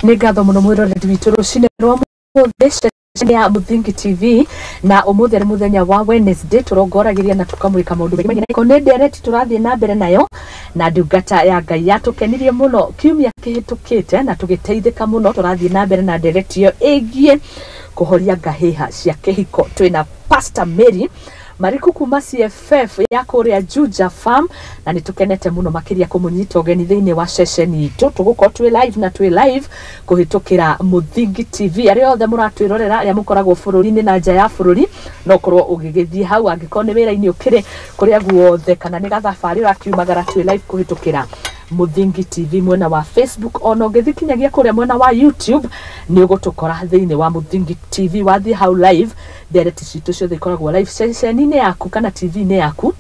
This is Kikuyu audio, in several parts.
Nĩ ngatho mũno mwĩroreri witũ rũcinĩ rwa mũthĩ ceceni ya Mũthingi TV, na ũmũthĩ nĩ mũthenya wa Wednesday, tũrongoragiria na tũkamũrĩka maũndũ maingĩ na nĩ ndereti tũrathiĩ na mbere nayo na ndungata ya Ngai yatũkenirie mũno kiumia kĩhĩtũkĩte na tũgĩteithĩka mũno. Tũrathiĩ na mbere na ndereti ĩyo ĩgiĩ kũhoria ngahĩha cia kĩhiko. Twĩna Pastor Mary Mariku kuma CFF ya kũrĩa Juja Farm, na nĩ tũkenete mũno makĩria kũmũnyita ũgeni thĩinĩ wa ceceni itũ. Tũgũkorwo twĩ live na twĩ live kũhĩtũkĩra Mũthingi TV. Arĩa othe mũratwĩrorera, arĩa mũkoragwo bũrũri-inĩ na nja ya bũrũri, no ũkorwo ũgĩgĩthiĩ hau, angĩkorwo nĩ wĩra-inĩ ũkĩrĩ kũrĩa guothe kana nĩ gathabarĩ ũrakiumagara, twĩ live kũhĩtũkĩra Mũthingi TV mwena wa Facebook. Ona ũngĩthiĩ kinyagia kũrĩa mwena wa YouTube, nĩ ũgũtũkora thĩinĩ wa Mũthingi TV. Wathiĩ hau live, ndereti citũ ciothe ikoragwo live ceceni-inĩ yaku kana TV-inĩ yaku,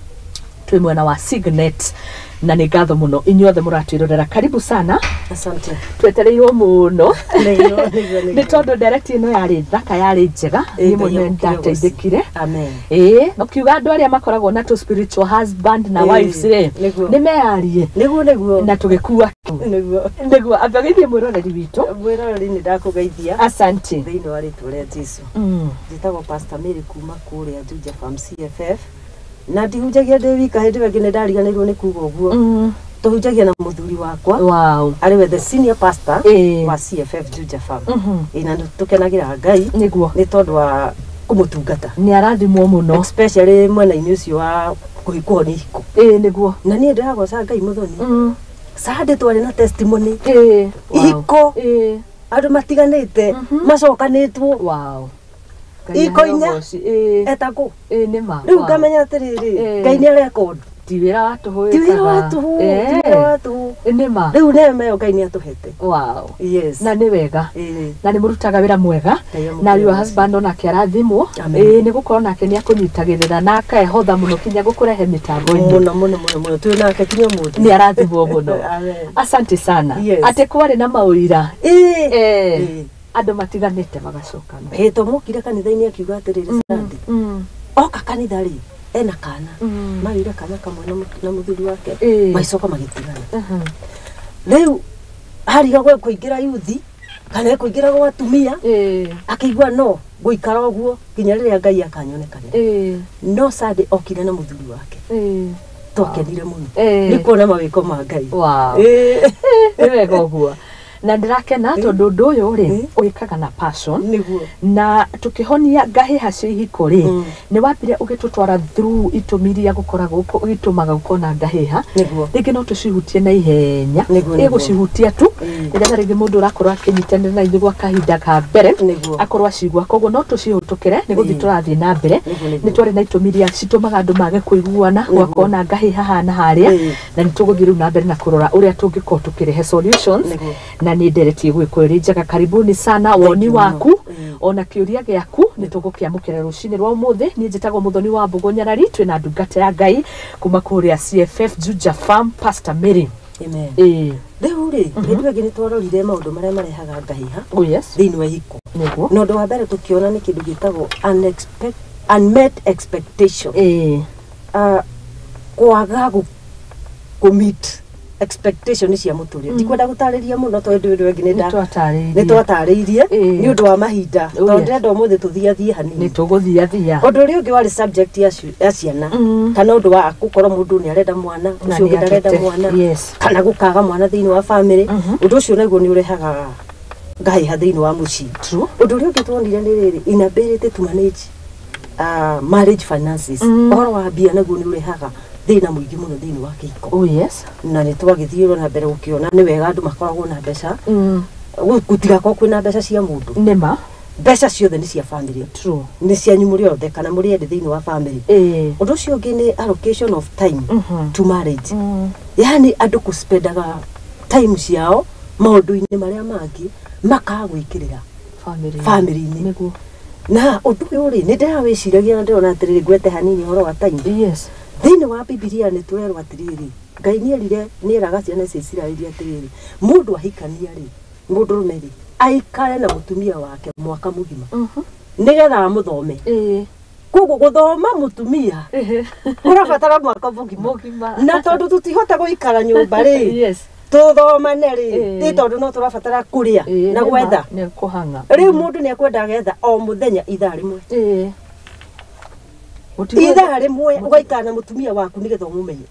twĩ mwena wa Signet. Na nĩ ngatho mũno inyuothe mũratwĩrorera, karibu sana. Asante. Twetereirwo mũno. Nĩguo, nĩguo, nĩ nĩguo. Tondũ ndereti ĩno yarĩ thaka, yarĩ njega. Ĩ, Niĩ mwene Ngai agũkire. ndateithĩkire. Amen. Ĩĩ, ũkiuga andũ arĩa makoragwo na tũ spiritual husband na wives rĩ, nĩ meyarie. Nĩguo, nĩguo. Na tũgĩkua. Nĩguo. Nĩguo ambagĩithie mwĩroreri witũ. Mwĩroreri, nĩ ndakũgeithia Asante. thĩinĩ wa rĩtwa rĩa Jesu. Njĩtagwo Pastor Mary kuma kũrĩa Juja Farm CFF, na ndihunjagia ndĩ wika. Hĩndĩ ĩyo ĩngĩ nĩ ndariganĩirwo nĩ kuga ũguo. Tũhunjagia na mũthuri wakwa, arĩ we the senior pastor wa CFF Juja Farm. Ĩ, na nĩ tũkenagĩra Ngai nĩ tondũ wa kũmũtungata, nĩ arathimwo mũno, especially mwena-inĩ ũcio wa kũhonia ihiko. Ĩĩ, nĩguo. Na niĩ ndĩragoca Ngai mũthoni. Sunday twarĩ na testimony, ihiko, andũ matiganĩte macokanĩtwo, Ngai iko 4 aheo ũgoci. Etagwo Ĩĩ, nĩ ma. Rĩu ngamenya atĩrĩrĩ, Ngai nĩ areka ũndũ. Ti wĩra wa tũhũ Ti wĩra wa wĩkaga. tũhũ, ti wĩra wa tũhũ. Nĩ ma. Rĩu neema ĩyo Ngai nĩ atũhete. Yes. Na nĩ wega. Na nĩ mũrutaga wĩra mwega. Ngai amũkĩre Na your ũgoci. husband onake arathimwo. Amen. Ĩĩ, nĩ gũkorwo nake nĩ akũnyitagĩrĩra na akehotha mũno kinya gũkũrehe mĩtambo-inĩ. Mũno mũno mũno mũno, twĩ nake kinya ũmũthĩ. Nĩ arathimwo mũno. Amen. Asante sana. Yes. Atĩ kwarĩ na maũira, andũ matiganĩte magacokana. Ĩĩ, to mokire kanitha-inĩ akiuga atĩrĩrĩ, Sunday oka kanitha rĩ, ena kana, magĩire kana kamwe na mũthuri wake, magĩcoka magĩtigana. Rĩu harigagwo kũingĩra yuthi kana ekũingĩra gwa atumia, akĩigua no gũikara ũguo nginya rĩrĩa Ngai akanyonekanĩra. No Sunday okire na mũthuri wake, twakenire mũno nĩ kuona mawĩko ma Ngai. Nĩ wega ũguo, na ndĩrakena tondũ ũndũ ũyũ rĩ, ũgĩkaga na passion. Na tũkĩhonia ngahĩha cia ihiko rĩ, nĩ wambire ũgĩtũtwara through itũmi iria gũkoragwo itũmaga gũkorwo na ngahĩha. Rĩngĩ no tũcihutie na ihenya. Nĩguo. Ĩgũcihutia tu, nĩgetha rĩngĩ mũndũ ũrakorwo akĩnyitanĩra na ithuĩ gwa kahinda ka mbere akorwo acigua, koguo no tũcihũtũkĩre nĩ gũthiĩ tũrathiĩ na mbere. Nĩguo. Nĩ twarĩ na itũmi iria citũmaga andũ mage kũiguana, gwakorwo na ngahĩha haha na harĩa, na nĩ tũgũthiĩ rĩu na mbere na kũrora ũrĩa tũngĩkorwo tũkĩrehe solutions. Na nĩ ndereti ĩgwĩkwo ĩrĩ njega. Karibuni sana. Woni you mũno. waku ona kĩũria gĩaku nĩ tũgũkĩamũkĩra rũcinĩ rwa ũmũthĩ. Niĩ njĩtagwo Mũthoni wa Mbũgũ Nyarari. Twĩna ndungata ya Ngai kuma kũrĩa CFF Juja Farm, Pastor Mary. Amen. Rĩu rĩ, hĩndĩ ĩyo ĩngĩ nĩ twarorire maũndũ marĩa marehaga ngahĩha thĩinĩ wa ihiko, na ũndũ wa mbere tũkĩona nĩ kĩndũ gĩtagwo unmet expectation. Kwaga kũ meet expectation cia mũtũrĩre. Ndikwenda gũtarĩria mũno tondũ hĩndĩ ĩyo ĩngĩ Nĩ twatarĩirie. nĩ twatarĩirie nĩ ũndũ wa mahinda, tondũ ndĩrenda ũmũthĩ tũthiathie Nĩ hanini. tũgũthiathia. Ũndũ ũrĩa ũngĩ warĩ subject ya ciana, kana ũndũ wa gũkorwo mũndũ nĩ arenda mwana, Na ũcio nĩ ũngĩ ndarenda agĩte. mwana, kana gũkaga mwana thĩinĩ wa family. Ũndũ ũcio naguo nĩ ũrehaga ngahĩha thĩinĩ wa mũciĩ. Ũndũ ũrĩa ũngĩ tuonire nĩ rĩrĩ, inability to manage marriage finances. Ũhoro wa mbia naguo nĩ ũrehaga thĩna mũingĩ mũno thĩinĩ wa kĩhiko. Na nĩ twagĩthiĩrwo na mbere gũkĩona nĩ wega andũ makoragwo na mbeca, gũtigakorwo kwĩna mbeca cia mũndũ. Nĩ ma. Mbeca ciothe nĩ cia family, nĩ cianyu mũrĩ othe kana mũrĩ erĩ thĩinĩ wa family. Ũndũ ũcio ũngĩ nĩ allocation of time to marriage, yani andũ kũspendaga time ciao maũndũ-inĩ marĩa mangĩ, makaga gwĩkĩrĩra Family. family-inĩ. Na ũndũ ũyũ rĩ, nĩ ndĩrawĩciragia na ndĩrona atĩrĩrĩ, ngwete hanini ũhoro wa time. Thĩinĩ wa Bibilia nĩ tũrerwo atĩrĩrĩ, Ngai nĩ erire, nĩ eraga ciana cia Isiraeli atĩrĩrĩ, mũndũ ahikania rĩ, mũndũrũme rĩ, aikare na mũtumia wake mwaka mũgima nĩgetha amũthome. Koguo gũthoma mũtumia ũrabatara mwaka mũgima. Mũgima. Na tondũ tũtihota gũikara nyũmba rĩ, Tũthomane rĩ, nĩ tondũ no tũrabatara kũrĩa na gwetha. Nĩ kũhang'a. Rĩu mũndũ nĩ akwenda getha o mũthenya ithaa rĩmwe. Ithaa rĩmwe ũgaikara na mũtumia waku nĩgetha ũmũmenye.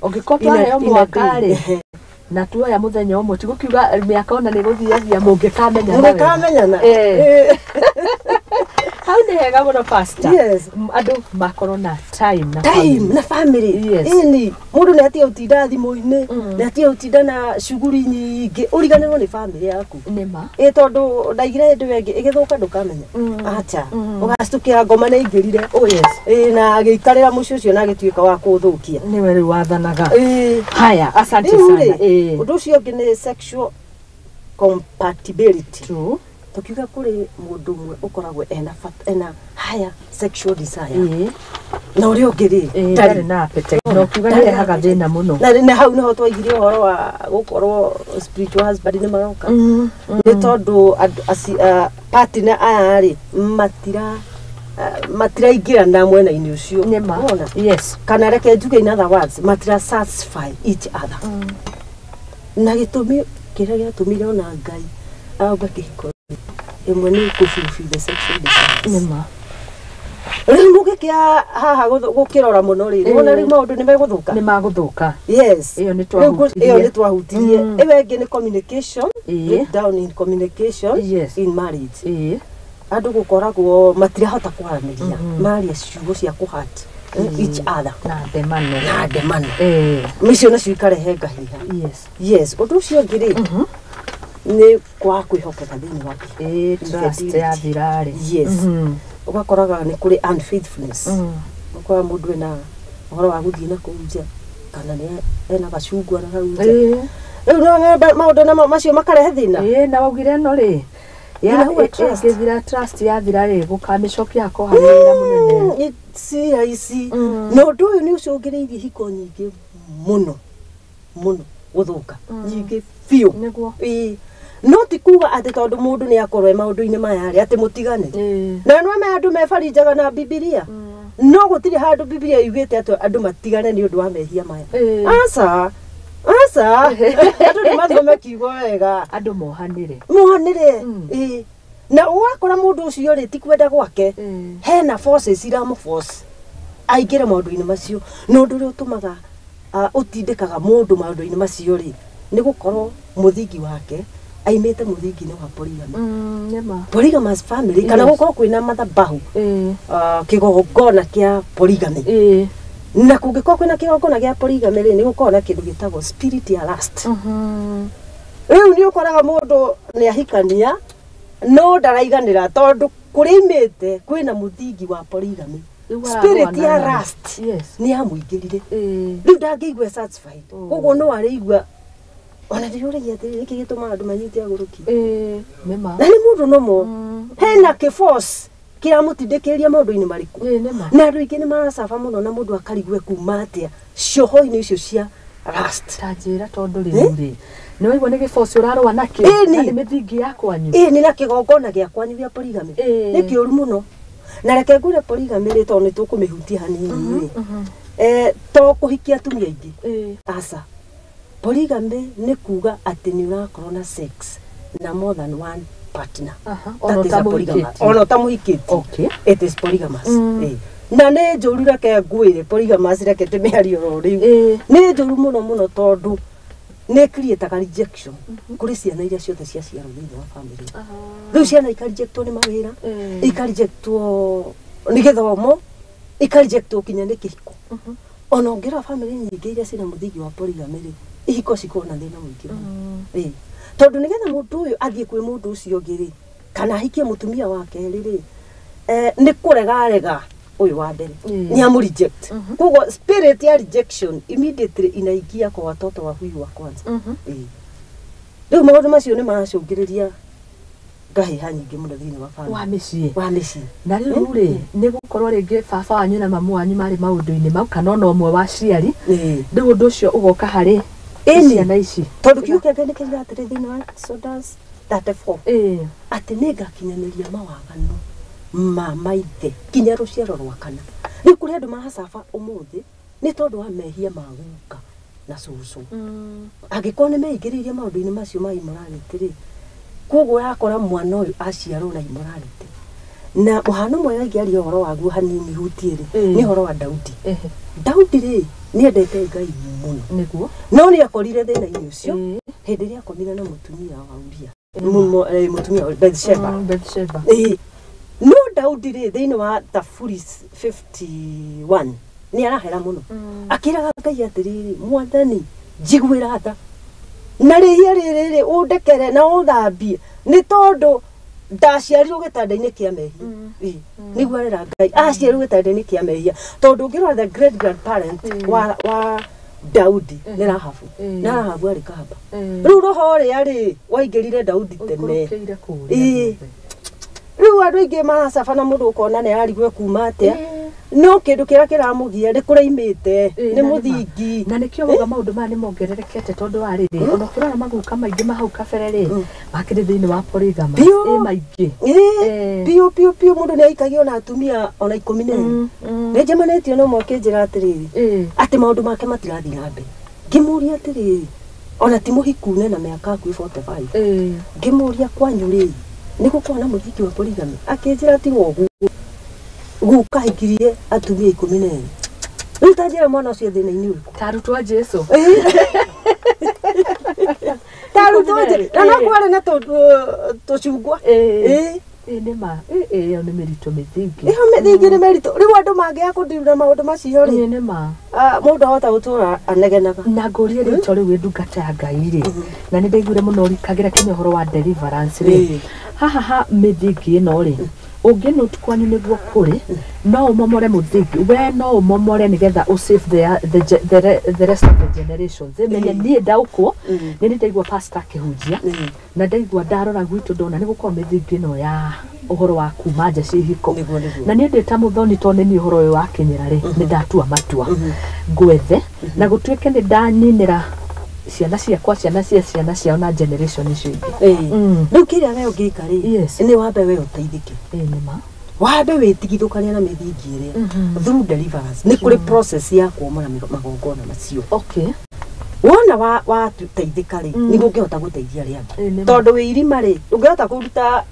Ũngĩkorwo twaheo mwaka rĩ, na tuoya mũthenya ũmwe, tigũkiuga mĩaka ona nĩ gũthiathia mũngĩkamenyana. Mũngĩkamenyana. Hau nĩ hega mũno pastor. Yes. Andũ makorwo na time na time na family. Yes. Ĩni mũndũ nĩ atige gũtinda thimũ-inĩ, nĩ atige gũtinda na shughuli nyingĩ, ũriganĩrwo nĩ family yaku. Nĩ ma. Ĩ tondũ ndaigire hĩndĩ ĩyo ĩngĩ ĩgĩthũka ndũkamenya. Acha. Ũgacitũkĩra ngoma nĩ aingĩrire. Oh yes. Ĩ na agĩikarĩra mũciĩ ũcio na agĩtuĩka wa kũũthũkia. Nĩwe rĩu wathanaga. Ĩ. Haya, asante Rĩu sana. rĩ, ũndũ ũcio ũngĩ nĩ sexual compatibility. True. Tukiuga kũrĩ mũndũ ũmwe ũkoragwo ena ena higher sexual desire. Na ũrĩa ũngĩ rĩ, ndarĩ na appetite. Na ũkiuga nĩ rehaga thĩna mũno. Na hau nĩho twaigire ũhoro wa gũkorwo spiritual husband nĩ maroka. Nĩ tondũ partner aya rĩ, matiraingĩrana mwena-inĩ ũcio. Nĩ ma. Yes. Kana reke njuge in other words, matira satisfy each other. Na gĩtũmi kĩrĩa gĩatũmire ona Ngai auga kĩhiko ĩmwe nĩ kũ-fulfill the sexual desires. Nĩ ma. Rĩu mũngĩkĩa haha gũkĩrora mũno rĩ, nĩwona rĩu maũndũ nĩ megũthũka. Nĩ magũthũka. Yes. Ĩyo nĩ twahutirie. Ĩyo nĩ twahutirie. Ĩyo ĩngĩ nĩ communication. Breakdown in communication. Yes. In marriage. Andũ gũkoragwo matirahota kwaranĩria. Maria ciugo cia kũhurt each other. Na ndemano. Na ndemano. Icio nacio ikarehe ngahiha. Yes. Yes. Ũndũ ũcio ũngĩ rĩ, nĩ kwaga kwĩhokeka thĩinĩ wa kĩhiko. Trust yathira rĩ. Yes. Ũgakoraga nĩ kũrĩ unfaithfulness. Ũgakora mũndũ ena ũhoro wa gũthiĩ na kũu nja, kana nĩ ena gacungwa na hau nja. Rĩu no maũndũ macio makarehe thĩna. Na waugire ĩno rĩ, ĩngĩthira trust yathira rĩ, gũkamĩcokia hakorwo harĩ wĩra mũnene. Si rahisi. Na ũndũ ũyũ nĩ ũcũngĩrĩirie ihiko nyingĩ mũno mũno gũthũka. Nyingĩ biũ. Nĩguo. No ti kuga atĩ tondũ mũndũ nĩ akorwo e maũndũ-inĩ maya rĩ, atĩ mũtigane. Na no me andũ mebarinjaga na Bibilia. No gũtirĩ handũ Bibilia yugĩte atĩ andũ matigane nĩ ũndũ wa mehia maya. Aca. Aca. Andũ nĩ mathome kiugo wega. Andũ mohanĩre. Mohanĩre. Na ũgakora mũndũ ũcio rĩ, ti kwenda gwake. Hena forces iramũforce aingĩre maũndũ-inĩ macio. Na ũndũ ũrĩa ũtũmaga ũtindĩkaga mũndũ maũndũ-inĩ macio rĩ, nĩ gũkorwo mũthingi wake aimĩte mũthingi-inĩ wa polygamy. Polygamous family, kana gũkorwo kwĩna mathabahu, kĩgongona kĩa polygamy. Na kũngĩkorwo kwĩna kĩgongona kĩa polygamy rĩ, nĩ gũkorwo na kĩndũ gĩtagwo spirit ya lust. Rĩu nĩ ũkoraga mũndũ nĩ ahikania no ndaraiganĩra tondũ kũrĩa aimĩte kwĩna mũthingi wa polygamy. Spirit ya lust nĩ yamũingĩrire. Rĩu ndangĩigua satisfied. Koguo no arĩigua ona ndĩrũragia atĩrĩrĩ, nĩkĩ gĩtũmaga andũ manyite agũrũki? Na nĩ mũndũ nomo. Hena kĩforce kĩramũtindĩkĩrĩria maũndũ-inĩ marĩkũ. Na andũ aingĩ nĩ maracaba mũno na mũndũ akarigwo kuma atĩa cioho-inĩ icio cia lust. Ta njĩra tondũ rĩu rĩ, nĩ waigua nĩ gĩboci ũrarũa nakĩo, na nĩ mĩthingi ya kwanyu. Nĩ na kĩgongona gĩa kwanyu gĩa polygamy. Nĩ kĩũru mũno. Na reke ngwĩre polygamy rĩ, tondũ nĩ tũkũmĩhutia hanini rĩ. To kũhikia atumia aingĩ. Aca. Polygamy nĩ kuga atĩ nĩ ũrakorwo na sex na more than one partner. Ona ũtamũhikĩtie. Ona ũtamũhikĩtie. Okay. It is polygamous. Na nĩ njũru, reke ngwĩre polygamous, reke ndĩmĩarie oro rĩu. Nĩ njũru mũno mũno tondũ nĩ create-aga rejection kũrĩ ciana iria ciothe ciaciarwo thĩinĩ wa family. Rĩu ciana ikarejectwo nĩ mawĩra, ikarejectwo nĩ gĩthomo, ikarejectwo kinya nĩ kĩhiko. Ona ũngĩrora family nyingĩ iria ciĩna mũthingi wa polygamy rĩ, ihiko cikoragwo na thĩna mũingĩ mũno. Tondũ nĩgetha mũndũ ũyũ athiĩ kwĩ mũndũ ũcio ũngĩ rĩ, kana ahikie mũtumia wa kerĩ rĩ, nĩ kũrega arega ũyũ wa mbere. Nĩ amũ reject. Koguo spirit ya rejection immediately inaingia kwa watoto wa huyu wa kwanza. Rĩu maũndũ macio nĩ maracũngĩrĩria ngahiha nyingĩ mũno thĩinĩ wa family. Wa mĩciĩ. Wa mĩciĩ. Na rĩu rĩ, nĩ gũkorwo rĩngĩ baba wanyu na mamu wanyu marĩ maũndũ-inĩ mau, kana ona ũmwe wa aciari. Rĩu ũndũ ũcio ũgoka harĩ ciana ici. Tondũ kiugo kĩa Ngai nĩ kĩriuga atĩrĩ thĩinĩ wa Exodus 34 atĩ nĩ ngakinyanĩria mawaganu ma maithe kinya rũciaro rwa kana. Rĩu kũrĩ andũ maracaba ũmũthĩ nĩ tondũ wa mehia ma guka. na cũcũ angĩkorwo nĩ meingĩrĩirie maũndũ-inĩ macio ma immorality rĩ koguo ũrakora mwana ũyũ aciarwo na immorality na mũhano mwega ingĩaria ũhoro waguo hanini hutie rĩ nĩ ũhoro wa Daudi. Daudi rĩ nĩendete Ngai mũno nĩguo no nĩ akorire thĩna-inĩ ũcio hĩndĩ ĩrĩa akomire na mũtumia wa Uria mũtumia wa Bathsheba. Bathsheba. No Daudi rĩ thĩinĩ wa Thaburi 51 nĩ arahera mũno akĩraga Ngai atĩrĩrĩ mwathani njiguĩra tha na rĩhia rĩrĩ rĩ ũndekere na ũthambie nĩ tondũ ndaciarirwo gĩtanda-inĩ kĩa mehia. Nĩguo arera Ngai aciarirwo gĩtanda-inĩ kĩa mehia tondũ ũngĩrora the great grandparent wa Daudi nĩ Rahabu na Rahabu arĩ kahaba. Rĩu roho ũrĩa rĩ waingĩrire Daudi tene. Rĩu andũ aingĩ maracabana mũndũ ũkona nĩ ararigwo kuma atĩa no kĩndũ kĩrĩa kĩramũgia nĩ kũraimĩte nĩ mũthingi na nĩkĩo wauga maũndũ maya nĩ mongererekete tondũ wa rĩrĩ ona ũkĩrora maguka maingĩ ma hau kabere rĩ makĩrĩ thĩinĩ wa polygamy ĩ maingĩ biũ biũ biũ mũndũ nĩ aikagio na atumia ona 12 nĩ njemanĩtio na ũmwe akĩnjĩra atĩrĩrĩ atĩ maũndũ make matirathiĩ na mbere ngĩmũria atĩrĩrĩ ona ti mũhiku na mĩaka hakuhĩ 45 ngĩmũria kwanyu rĩ nĩ gũkorwo na mũthingi wa polygamy akĩnjĩra tiga ũguo guka hikirie atumia 14 rĩu ta njĩra mwana ũcio thĩna-inĩ ũrĩkũ ta arutwo a Jesu ta arutwo a Jesu na no kwarĩ na tũcungwa nĩ ma ĩyo nĩ mĩritũ mĩthingi ĩyo mĩthingi nĩ mĩritũ rĩu andũ mangĩaga kũndirura maũndũ macio rĩ nĩ ma mũndũ ahota gũtũra anegenaga na ngũrie rĩtwa rĩu wĩ ndungata ya Ngai rĩ na nĩ ndaiguire mũno ũrikagĩra kinya ũhoro wa deliverance rĩ haha ha mĩthingi ĩno rĩ ũngĩnote kwanyu nĩguo kũrĩ no ũmomore mũthingi we no ũmomore nĩgetha ũ save the rest of the generations menye niĩ ndaũkwo nĩ nĩ ndaigua pastor akĩhunjia na ndaigua ndarora gwitũ ndona nĩ gũkorwo mĩthingi ĩno ya ũhoro wa kuma nja cia ihiko na niĩ ndĩ ta mũthoni tondũ nĩ niĩ ũhoro ũyũ wakinyĩra rĩ nĩ ndatua matua ngwethe na gũtuĩke nĩ ndaninĩra ciana ciakwa ciana cia ciana ciao na generation icio ingĩ rĩu kĩrĩa we ũngĩka rĩ nĩ wambe we ũteithĩke wambe wĩtigithũkania na mĩthingi ĩrĩa through deliverance nĩ kũrĩ process ya kuomora magongona macio wona wateithĩka rĩ nĩguo ũngĩhota gũteithia arĩa angĩ tondũ wĩ irima rĩ ũngĩhota kũruta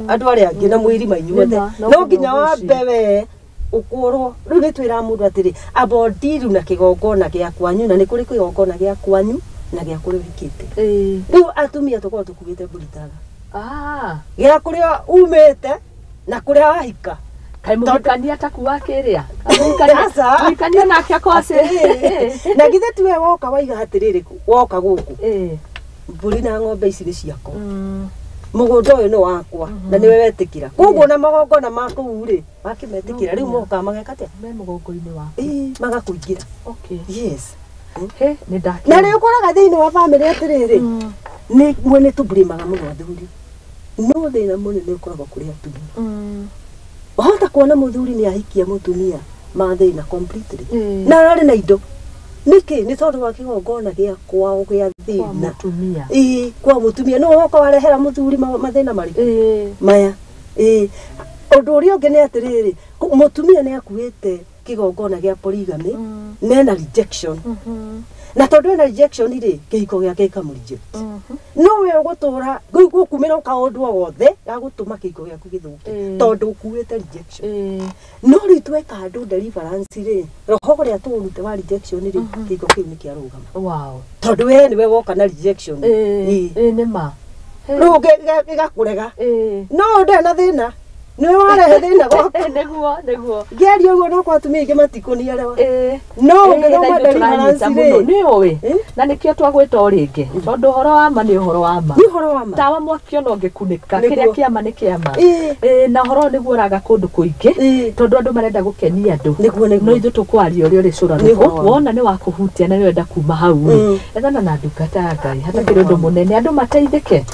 andũ arĩa angĩ na mwĩ irima inyuothe no nginya wambe we ũkũrwo rĩu nĩ twĩraga mũndũ atĩrĩ amba ũndiru na kĩgongona gĩa kwanyu na nĩ kũrĩ kĩgongona gĩa kwanyu na gĩa kũrĩa ũhikĩte rĩu atumia tũkoragwo tũkuĩte mbũri taga gĩa kũrĩa umĩte na kũrĩa wahika kaĩ mũhikania takuwa kĩrĩa mũhikania nake akwacĩ na githĩ tiwe woka waiga atĩrĩrĩ woka gũkũ mbũri na ng'ombe ici nĩ ciakwa mũgũnda ũyũ nĩ wakwa na nĩwe wetĩkĩra koguo na magongona ma kũu rĩ wakĩmetĩkĩra rĩu mokaga mageka atĩa me mũgongo-inĩ waku magakũingĩra yes he nĩ ndakĩra na rĩ ũkoraga thĩinĩ wa bamĩrĩ atĩrĩrĩ nĩ mwene tũmburĩmaga mũno athuri no thĩna mũnene ũkoragwo kũrĩ atumia wahota kuona mũthuri nĩ ahikia mũtumia mathĩna completely na ararĩ na indo nĩkĩ nĩ tondũ wa kĩgongona gĩa kwao gĩa thĩna kwa mũtumia no woka warehera mũthuri mathĩna marĩkũ maya ũndũ ũrĩa ũngĩ nĩ atĩrĩrĩ mũtumia nĩ akuĩte kĩgongona gĩa polygamy na ena rejection na tondũ ena rejection rĩ kĩhiko gĩake gĩkamũ-reject no we ũgũtũra gũkumĩra kaũndũ o gothe gagũtũma kĩhiko gĩaku gĩthũke tondũ ũkuĩte rejection no rĩu tweka andũ deliverance rĩ roho ũrĩa tũũrute wa rejection rĩ kĩhiko kĩu nĩ kĩarũgama tondũ we nĩwe woka na rejection nĩ ma rĩu gĩgakũrega no ndĩrĩ na thĩna nĩwe warehe thĩna gwaku nĩguo nĩguo ngĩaria ũguo no kwa atumia aingĩ matikũniarewa no ũngĩthoma deliverance rĩ nĩ ũĩ na nĩkĩo twagwĩta o rĩngĩ tondũ ũhoro wa ma nĩ ũhoro wa ma nĩ ũhoro wa ma tawa mwaki ona ũngĩkunĩka kĩrĩa kĩama nĩ kĩama na ũhoro nĩguo ũraga kũndũ kũingĩ tondũ andũ marenda gũkenia andũ no ithuĩ tũkwaria ũrĩa ũrĩ cũra wona nĩ wakũhutia na nĩũrenda kuma hau rĩ ethana na ndungata ya Ngai hatakĩrĩ ũndũ mũnene andũ mateithĩke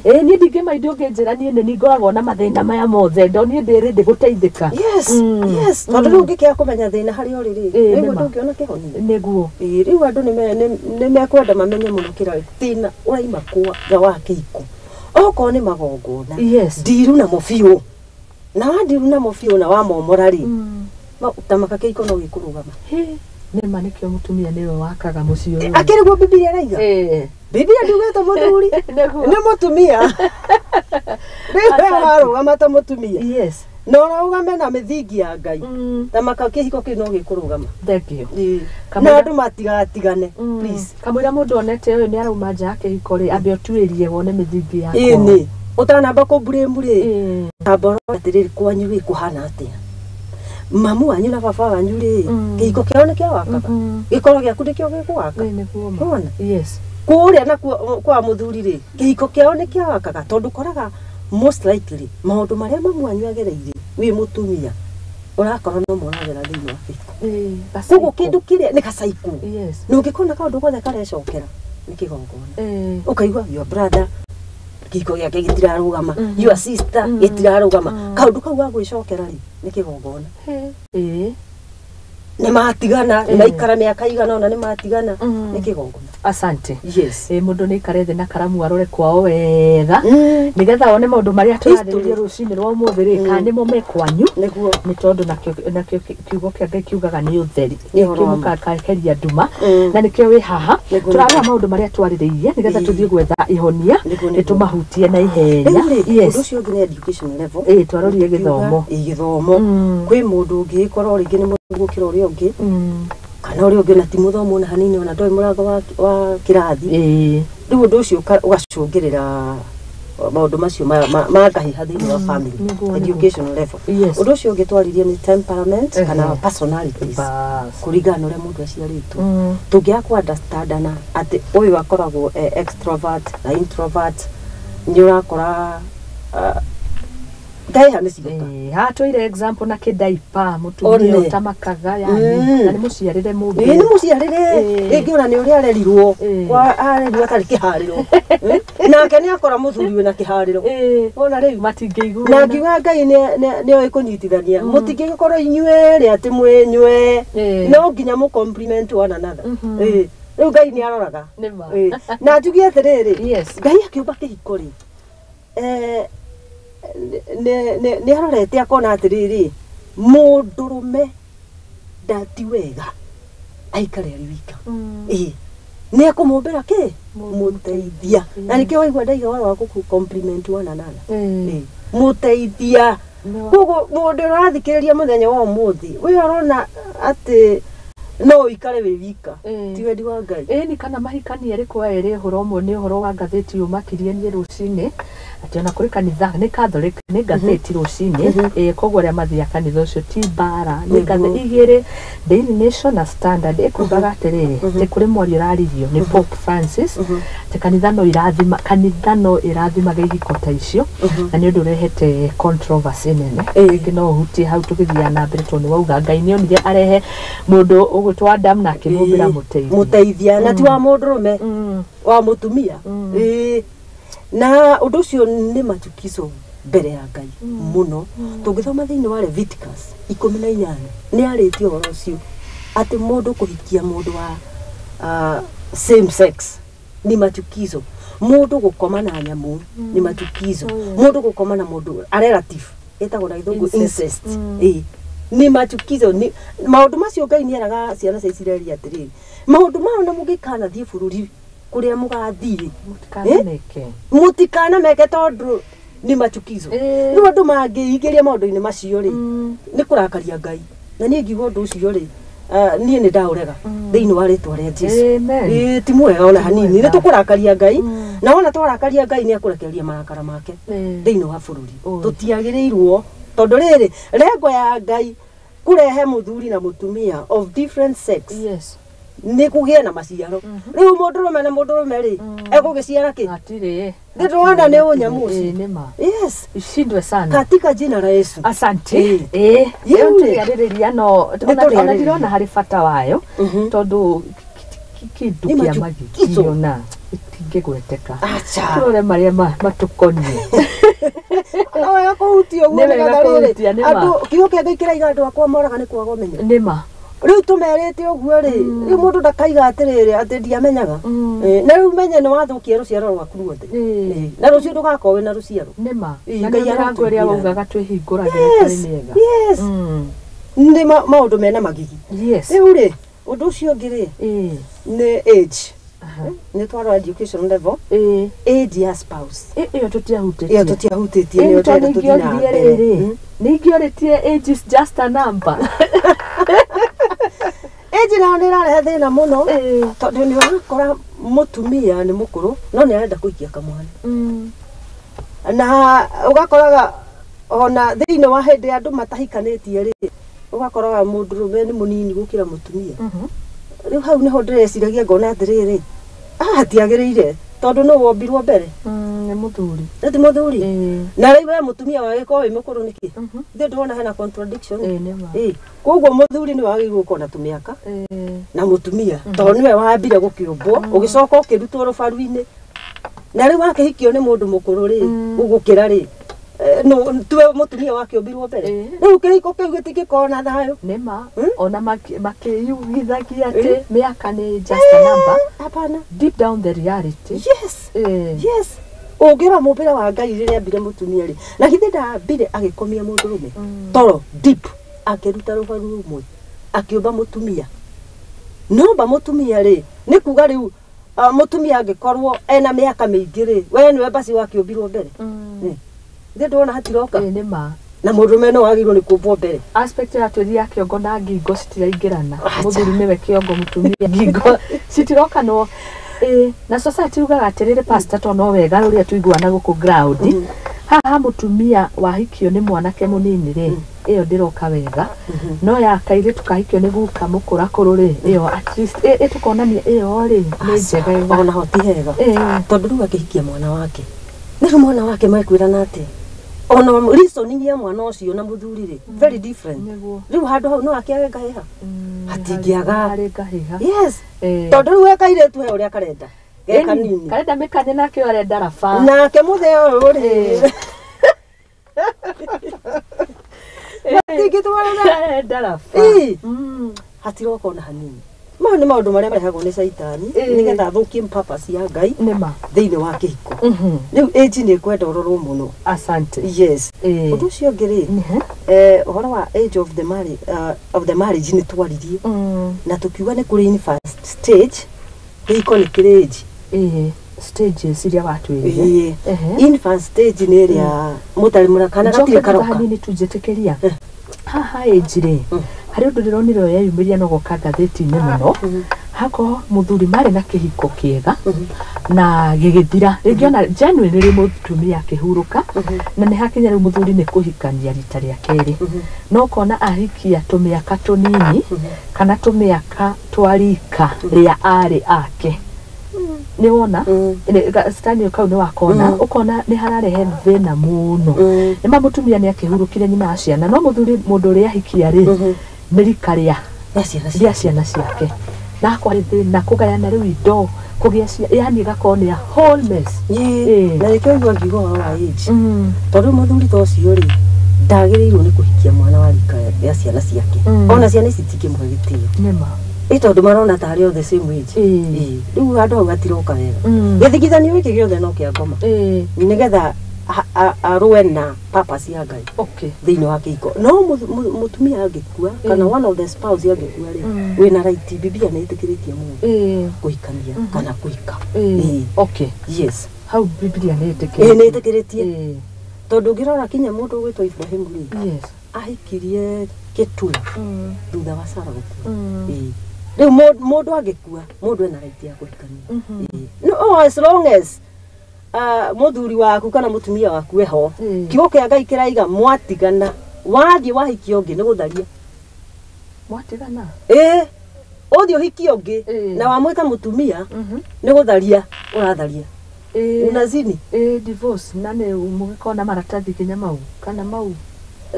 niĩ ndingĩmaindi ũngĩnjĩra niĩ nĩ ngoragwo na mathĩna maya mothe niĩ ndĩrĩ ndĩgũteithĩka yes yes tondũ rĩu ũngĩkĩaga kũmenya thĩna harĩa ũrĩ rĩ nĩguo ndũngĩona kĩhonia nĩguo rĩu andũ nĩ mekwenda mamenye mũno kĩrĩa thĩna ũraima kwa wa kĩhiko okorwo nĩ magongona ndiru namo biũ na wandiru namo biũ na wamomora rĩ tamaka kĩhiko no gĩkũrũgama Nĩ ma nĩkĩo mũtumia nĩwe wakaga mũciĩ ũyũ. Akĩrĩ guo Bibilia ĩraiga. Bibilia ndiugĩte mũthuri nĩ mũtumia. Rĩu we warũgama ta mũtumia. Yes. Na ũrũgame na mĩthingi ya Ngai. Ta maka kĩhiko kĩu no gĩkũrũgama. Thank you. Na andũ matigatigane, please. Kamũira mũndũ onete ũyũ nĩ arauma nja ya kĩhiko rĩ, ambe ũtuĩrie wone mĩthingi ya kwao. Ĩni. Ũtanamba kũmburĩmu rĩ, amba ũrore atĩrĩrĩ, kwanyu rĩ kũhana atĩa? Mamu wanyu na baba wanyu rĩ, kĩhiko kĩao nĩ kĩa wakaga. Gĩkoro gĩaku nĩkĩo gĩgwaka. Nĩwona? Yes. Kũrĩa nakuo kwa mũthuri rĩ, kĩhiko kĩao nĩ kĩa wakaga, tondũ ũkoraga most likely maũndũ marĩa mamu wanyu agereire wĩ mũtumia ũrakora no mũragera thĩinĩ wa kĩhiko. Koguo kĩndũ kĩrĩa nĩ gacaikũ. Yes. Na ũngĩkona kaũndũ gothe karecokera nĩ kĩgongona. Ũkaigua your brother kĩhiko gĩake gĩtirarũgama, your sister gĩtirarũgama. Kaũndũ kau ga gwĩcokera rĩ nĩ kĩgongona. Nĩ matigana, nĩ maikara mĩaka igana ũna nĩ matigana, nĩ kĩgongona. Asante. Yes. Mũndũ nĩ aikare thĩ na karamu arore kwao wega nĩgetha one maũndũ marĩa tũrarĩrĩria rũcinĩ rwa ũmũthĩ rĩ, kana nĩmo me kwanyu. Nĩguo. Nĩ tondũ nakĩo kiugo kĩa Ngai kiugaga nĩ ũtheri, Nĩ ũhoro wa ma. kĩmũkakeria nduma, na nĩkĩo wĩ haha tũrarora maũndũ marĩa twarĩrĩirie nĩgetha tũthiĩ gwetha ihonia Nĩguo, nĩguo. nĩtũmahutie na ihenya. Rĩu rĩ, Yes. ũndũ ũcio ũngĩ nĩ education level. Twarorire gĩthomo. Gĩthomo. Kwĩ mũndũ ũngĩgĩkorwo rĩngĩ nĩ mũthomu gũkĩra ũrĩa ũngĩ, kana ũrĩa ũngĩ ona ti mũthomu ona hanini, ona ndoĩ mũrango wa kĩrathi. Rĩu ũndũ ũcio ũgacũngĩrĩra maũndũ macio ma ngahĩha thĩinĩ wa family. Nĩguo. Education level. Yes. Ũndũ ũcio ũngĩ twaririe nĩ temperament kana personalities, Bas. kũringana na ũrĩa mũndũ aciarĩtwo. Tũngĩaga kũ understandana atĩ ũyũ akoragwo e extrovert na introvert, nĩ ũrakora ngahĩha nĩ cigoka. Haha tũire example na kĩdaipa mũtumia One. ũtamakaga yani na nĩ mũciarĩre mũndũ. Ĩĩ, nĩ mũciarĩre. Rĩngĩ ona nĩ ũrĩa arerirwo, kwa arerirwo atarĩ kĩharĩro. Nake nĩ akora mũthuri wĩna kĩharĩro. Wona rĩu matingĩiguana. Na ngiuga Ngai nĩ oĩ kũnyitithania, mũtingĩgĩkorwo inyuerĩ atĩ mwĩnyue, no nginya mũ compliment one another. Rĩu Ngai nĩ aroraga. Nĩ ma. Na njuge atĩrĩrĩ, Yes. Ngai akĩũmba kĩhiko rĩ, nĩ arorete akona atĩrĩrĩ, mũndũrũme ndati wega aikare arĩ wika. Nĩ ekũmũmbĩra kĩ mũteithia, na nĩkĩo waigua ndaiga ũhoro wa gũkũ compliment one another. Mũteithia. Koguo mũndũ ũrathikĩrĩria mũthenya wa ũmũthĩ ũyũ arona atĩ no ũikare wĩ wika, ti wendi wa Ngai. Ĩni kana mahikania erĩ kwa erĩ, ũhoro ũmwe nĩ ũhoro wa ngathĩti ũmakirie niĩ rũcinĩ, atĩ ona kũrĩ kanitha nĩ Catholic nĩ ngathĩti rũcinĩ, koguo arĩa mathiaga kanitha ũcio ti mbara, nĩ ngathĩti igĩrĩ, Daily Nation na Standard, ĩkugaga atĩrĩrĩ, atĩ kũrĩ mwario ũraririo nĩ Pope Francis atĩ kanitha no irathima, kanitha no ĩrathimaga ihiko ta icio, na nĩ ũndũ ũrehete controversy nene. Rĩngĩ no ũhutie hau tũgĩthiaga na mbere, tondũ nĩ wauga Ngai nĩ onire arehe mũndũ ũgwĩtwo Adam na akĩmũmbĩra mũteithia. Mũteithia, na ti wa mũndũrũme, wa mũtumia. Na ũndũ ũcio nĩ machukizo mbere ya Ngai mũno. Tũngĩthoma thĩinĩ wa Leviticus 18 nĩ arĩtie ũhoro ũcio atĩ mũndũ kũhikia mũndũ wa same sex ni machukizo, mũndũ gũkoma na nyamũ ni machukizo, mũndũ gũkoma na mũndũ a relative ĩtagwo na gĩthũngũ incest ni machukizo. Ni maũndũ macio Ngai nĩ eraga ciana cia Isiraeli atĩrĩrĩ, maũndũ mao na mũngĩkanathiĩ bũrũri kũrĩa mũgathiĩ mũtikanameke tondũ ni machukizo. Rĩu andũ mangĩingĩria maũndũ-inĩ macio rĩ, nĩ kũrakaria Ngai. Na niĩ ngiuga ũndũ ũcio rĩ, niĩ nĩ ndaũrega thĩinĩ wa rĩtwa rĩa Jesũ. Ti mwega ona hanini, nĩ tũkũrakaria Ngai, na wona twarakaria Ngai nĩ akũrekereria marakara make thĩinĩ wa bũrũri. Tũtiagĩrĩirwo, tondũ rĩrĩ lengo ya Ngai kũrehe mũthuri na mũtumia of different sex. Yes. Nĩ kũgĩe na maciaro. Rĩu mũndũrũme na mũndũrũme rĩ, egũgĩciara kĩ? Hatirĩ. Ndĩrona nĩ ũnyamũ ũcio. Nĩ ma. Yes. Ishindwe sana. Katika jina la Yesu. Asante. Ĩyo tũrĩarĩrĩria, no ona ndirona harĩ bata wayo, tondũ kĩndũ kĩa magigi ona itingĩgweteka. Tũrore marĩa matũkoniĩ. No wega kũhutia ũguo, nĩgetha rĩrĩ andũ kiugo kĩa Ngai kĩraiga andũ akwa moraga nĩ kwaga ũmenyo. Nĩ ma. Rĩu tũmerĩte ũguo rĩ, rĩu mũndũ ndakaiga atĩrĩrĩ atĩ ndiamenyaga. Na rĩu menye nĩ wathũkia rũciaro rwaku ruothe. Na rũciũ ndũgakorwo wĩna rũciaro. Nĩ ma. Na nĩ mĩrango ĩrĩa waugaga twĩhingũragĩre kũrĩ mĩega. Yes. Nĩ maũndũ mena magigi. Yes. Rĩu rĩ, Ũndũ ũcio ũngĩ rĩ, nĩ age. Nĩ twarora education level, age ya spouse. Ĩyo tũtiahutĩtie. Ĩyo tũtiahutĩtie, nĩyo ndĩrenda tũthiĩ na mbere. Nĩ ingĩorĩtie age is just a number. Age nayo nĩ ĩrarehe thĩna mũno, tondũ nĩ ũrakora mũtumia nĩ mũkũrũ no nĩ arenda kũhikia kamwana. Na ũgakoraga ona thĩinĩ wa hĩndĩ andũ matahikanĩtie rĩ, ũgakoraga mũndũrũme nĩ mũnini gũkĩra mũtumia. Rĩu hau nĩho ndĩreciragia ngona atĩrĩrĩ, haha hatiagĩrĩire, tondũ nũ wombirwo mbere? Nĩ mũthuri. Nĩ ti mũthuri? Na rĩu we mũtumia wagĩkorwo wĩ mũkũrũ nĩkĩ? Ithuĩ ndĩrona hena contradiction. Koguo mũthuri nĩ wagĩrĩirwo gũkorwo na tũmĩaka na mũtumia, tondũ nĩwe wambire gũkĩũmbwo, ũgĩcoka ũkĩrutwo rũbaru-inĩ. Na rĩu wakĩhikio nĩ mũndũ mũkũrũ rĩ, gũgũkĩra rĩ, tuwe mũtumia wakĩũmbirwo mbere. Rĩu kĩhiko kĩu gĩtingĩkorwo na thayũ. Nĩma, ona makĩyugithagia atĩ mĩaka nĩ just a number. Hapana. Deep down the reality. Yes. Yes. Ũngĩrora mũmbĩre wa Ngai rĩrĩa ambire mũtumia rĩ, na githĩ ndambire agĩkomia mũndũrũme toro deep, akĩruta rũbaru rũmwe, akĩũmba mũtumia. Nomba mũtumia rĩ, nĩ kuga rĩu mũtumia angĩkorwo ena mĩaka mĩingĩ rĩ, we nĩwe basi wakĩũmbirwo mbere. Ithe ndĩrona hatiroka. Nĩma. Na mũndũrũme no wagĩrĩirwo nĩ kũmbwo mbere. Aspect ya twĩri ya kĩongo na ngingo citiraingĩrana. Mũthuri nĩwe kĩongo, mũtumia ngingo citirokanwo. Na society yugaga atĩrĩrĩ, pastor, to no wega ũrĩa tũiguana gũkũ ground. Haha mũtumia wahikio nĩ mwanake mũnini rĩ, ĩyo ndĩroka wega. No ya kairĩtu kahikio nĩ guka mũkũrakũrũ rĩ, ĩyo at least ĩtũkonania ĩyo rĩ nĩ njega. Ona ho ti hega. Tondũ rĩu akĩhikia mwana wake, nĩ mwana wake mekwĩrana atĩa? Ona reasoning ya mwana ũcio na mũthuri rĩ, very different. Rĩu handũ hau no akĩage ngahĩha. Hatingĩaga. Yes. Tondũ rĩu we kairĩtu he ũrĩa karenda. Ge kanini. Karenda mĩkanye nake arenda raba. Nake mũthee ũyũ rĩ. Matingĩtwarana. Arenda raba. Hatiroka ona hanini. Mau nĩ maũndũ marĩa marehagwo nĩ caitani nĩgetha athũkie purpose ya Ngai thĩinĩ wa kĩhiko. Rĩu age nĩ ĩkwenda ũrorwo mũno. Asante. Yes. Ũndũ ũcio ũngĩ rĩ, ũhoro wa age of the marriage, of the marriage nĩ twaririe na tũkiuga nĩ kũrĩ in first stage, kĩhiko nĩ kĩrĩ age. Stages iria watwĩrire. In first stage nĩ ĩrĩa mũtarĩ mũra kana gatirĩ karoka. Hanini tunjĩtĩkĩria. Haha age rĩ, harĩ ũndũ ndĩronire ũyeyumĩria no goka ngathĩti-inĩ mũno. Hakorwo mũthuri marĩ na kĩhiko kĩega na gĩgĩthira, rĩngĩ ona genuinely mũtumia akĩhurũka, na nĩ hakinya rĩu mũthuri nĩ kũhikania rita rĩa kerĩ, no ũkona ahikia tũmĩaka tũnini kana tũmĩaka twa rika rĩa arĩ ake. Nĩ wona Stanley kau nĩ wakona, ũkona nĩ hararehe thĩna mũno. Nĩ ma mũtumia nĩ akĩhurũkire nyina wa ciana, no mũthuri mũndũ ũrĩa ahikia rĩ nĩ rika rĩa ciana ciake, na kwarĩ thĩna kũgayana rĩu indo kũgĩa yani ĩgakorwo nĩ a whole mess. Na nĩkĩo igua ngiuga ũhoro wa age, tondũ mũthuri ta ũcio rĩ ndagĩrĩirwo nĩ kũhikia mwana wa rika rĩa ciana ciake. Ona ciana ici itingĩmũhe gĩtĩo. Ĩ tondũ marona tarĩ o the same age. Rĩu handũ hau hatiroka wega. Gĩthingithanio gĩkĩ gĩothe no kĩa ngoma. Nĩgetha arũe na purpose ya Ngai thĩinĩ wa kĩhiko. No mũtumia angĩkua kana one of the spouse angĩkua rĩ, wĩna right, Biblia nĩ ĩtĩkĩrĩtie mũndũ kũhikania kana kũhika. Yes. Hau Biblia nĩ ĩtĩkĩrĩtie. Nĩ ĩtĩkĩrĩtie. Tondũ ũngĩrora kinya mũndũ ũgwĩtwo Ibrahimu rĩ, ahikirie Ketura thutha wa Sara gũkua. Rĩu mũndũ angĩkua, mũndũ ena right ya kũhikania. No as long as mũthuri waku kana mũtumia waku eho, kiugo kĩa Ngai kĩraiga mwatigana, wathiĩ wahikia ũngĩ nĩ gũtharia. Mwatigana? Ũthiĩ ũhikie ũngĩ na wamwĩta mũtumia nĩ gũtharia ũratharia. Unazini. Divorce na nĩ mũgĩkorwo na maratathi nginya mau kana mau.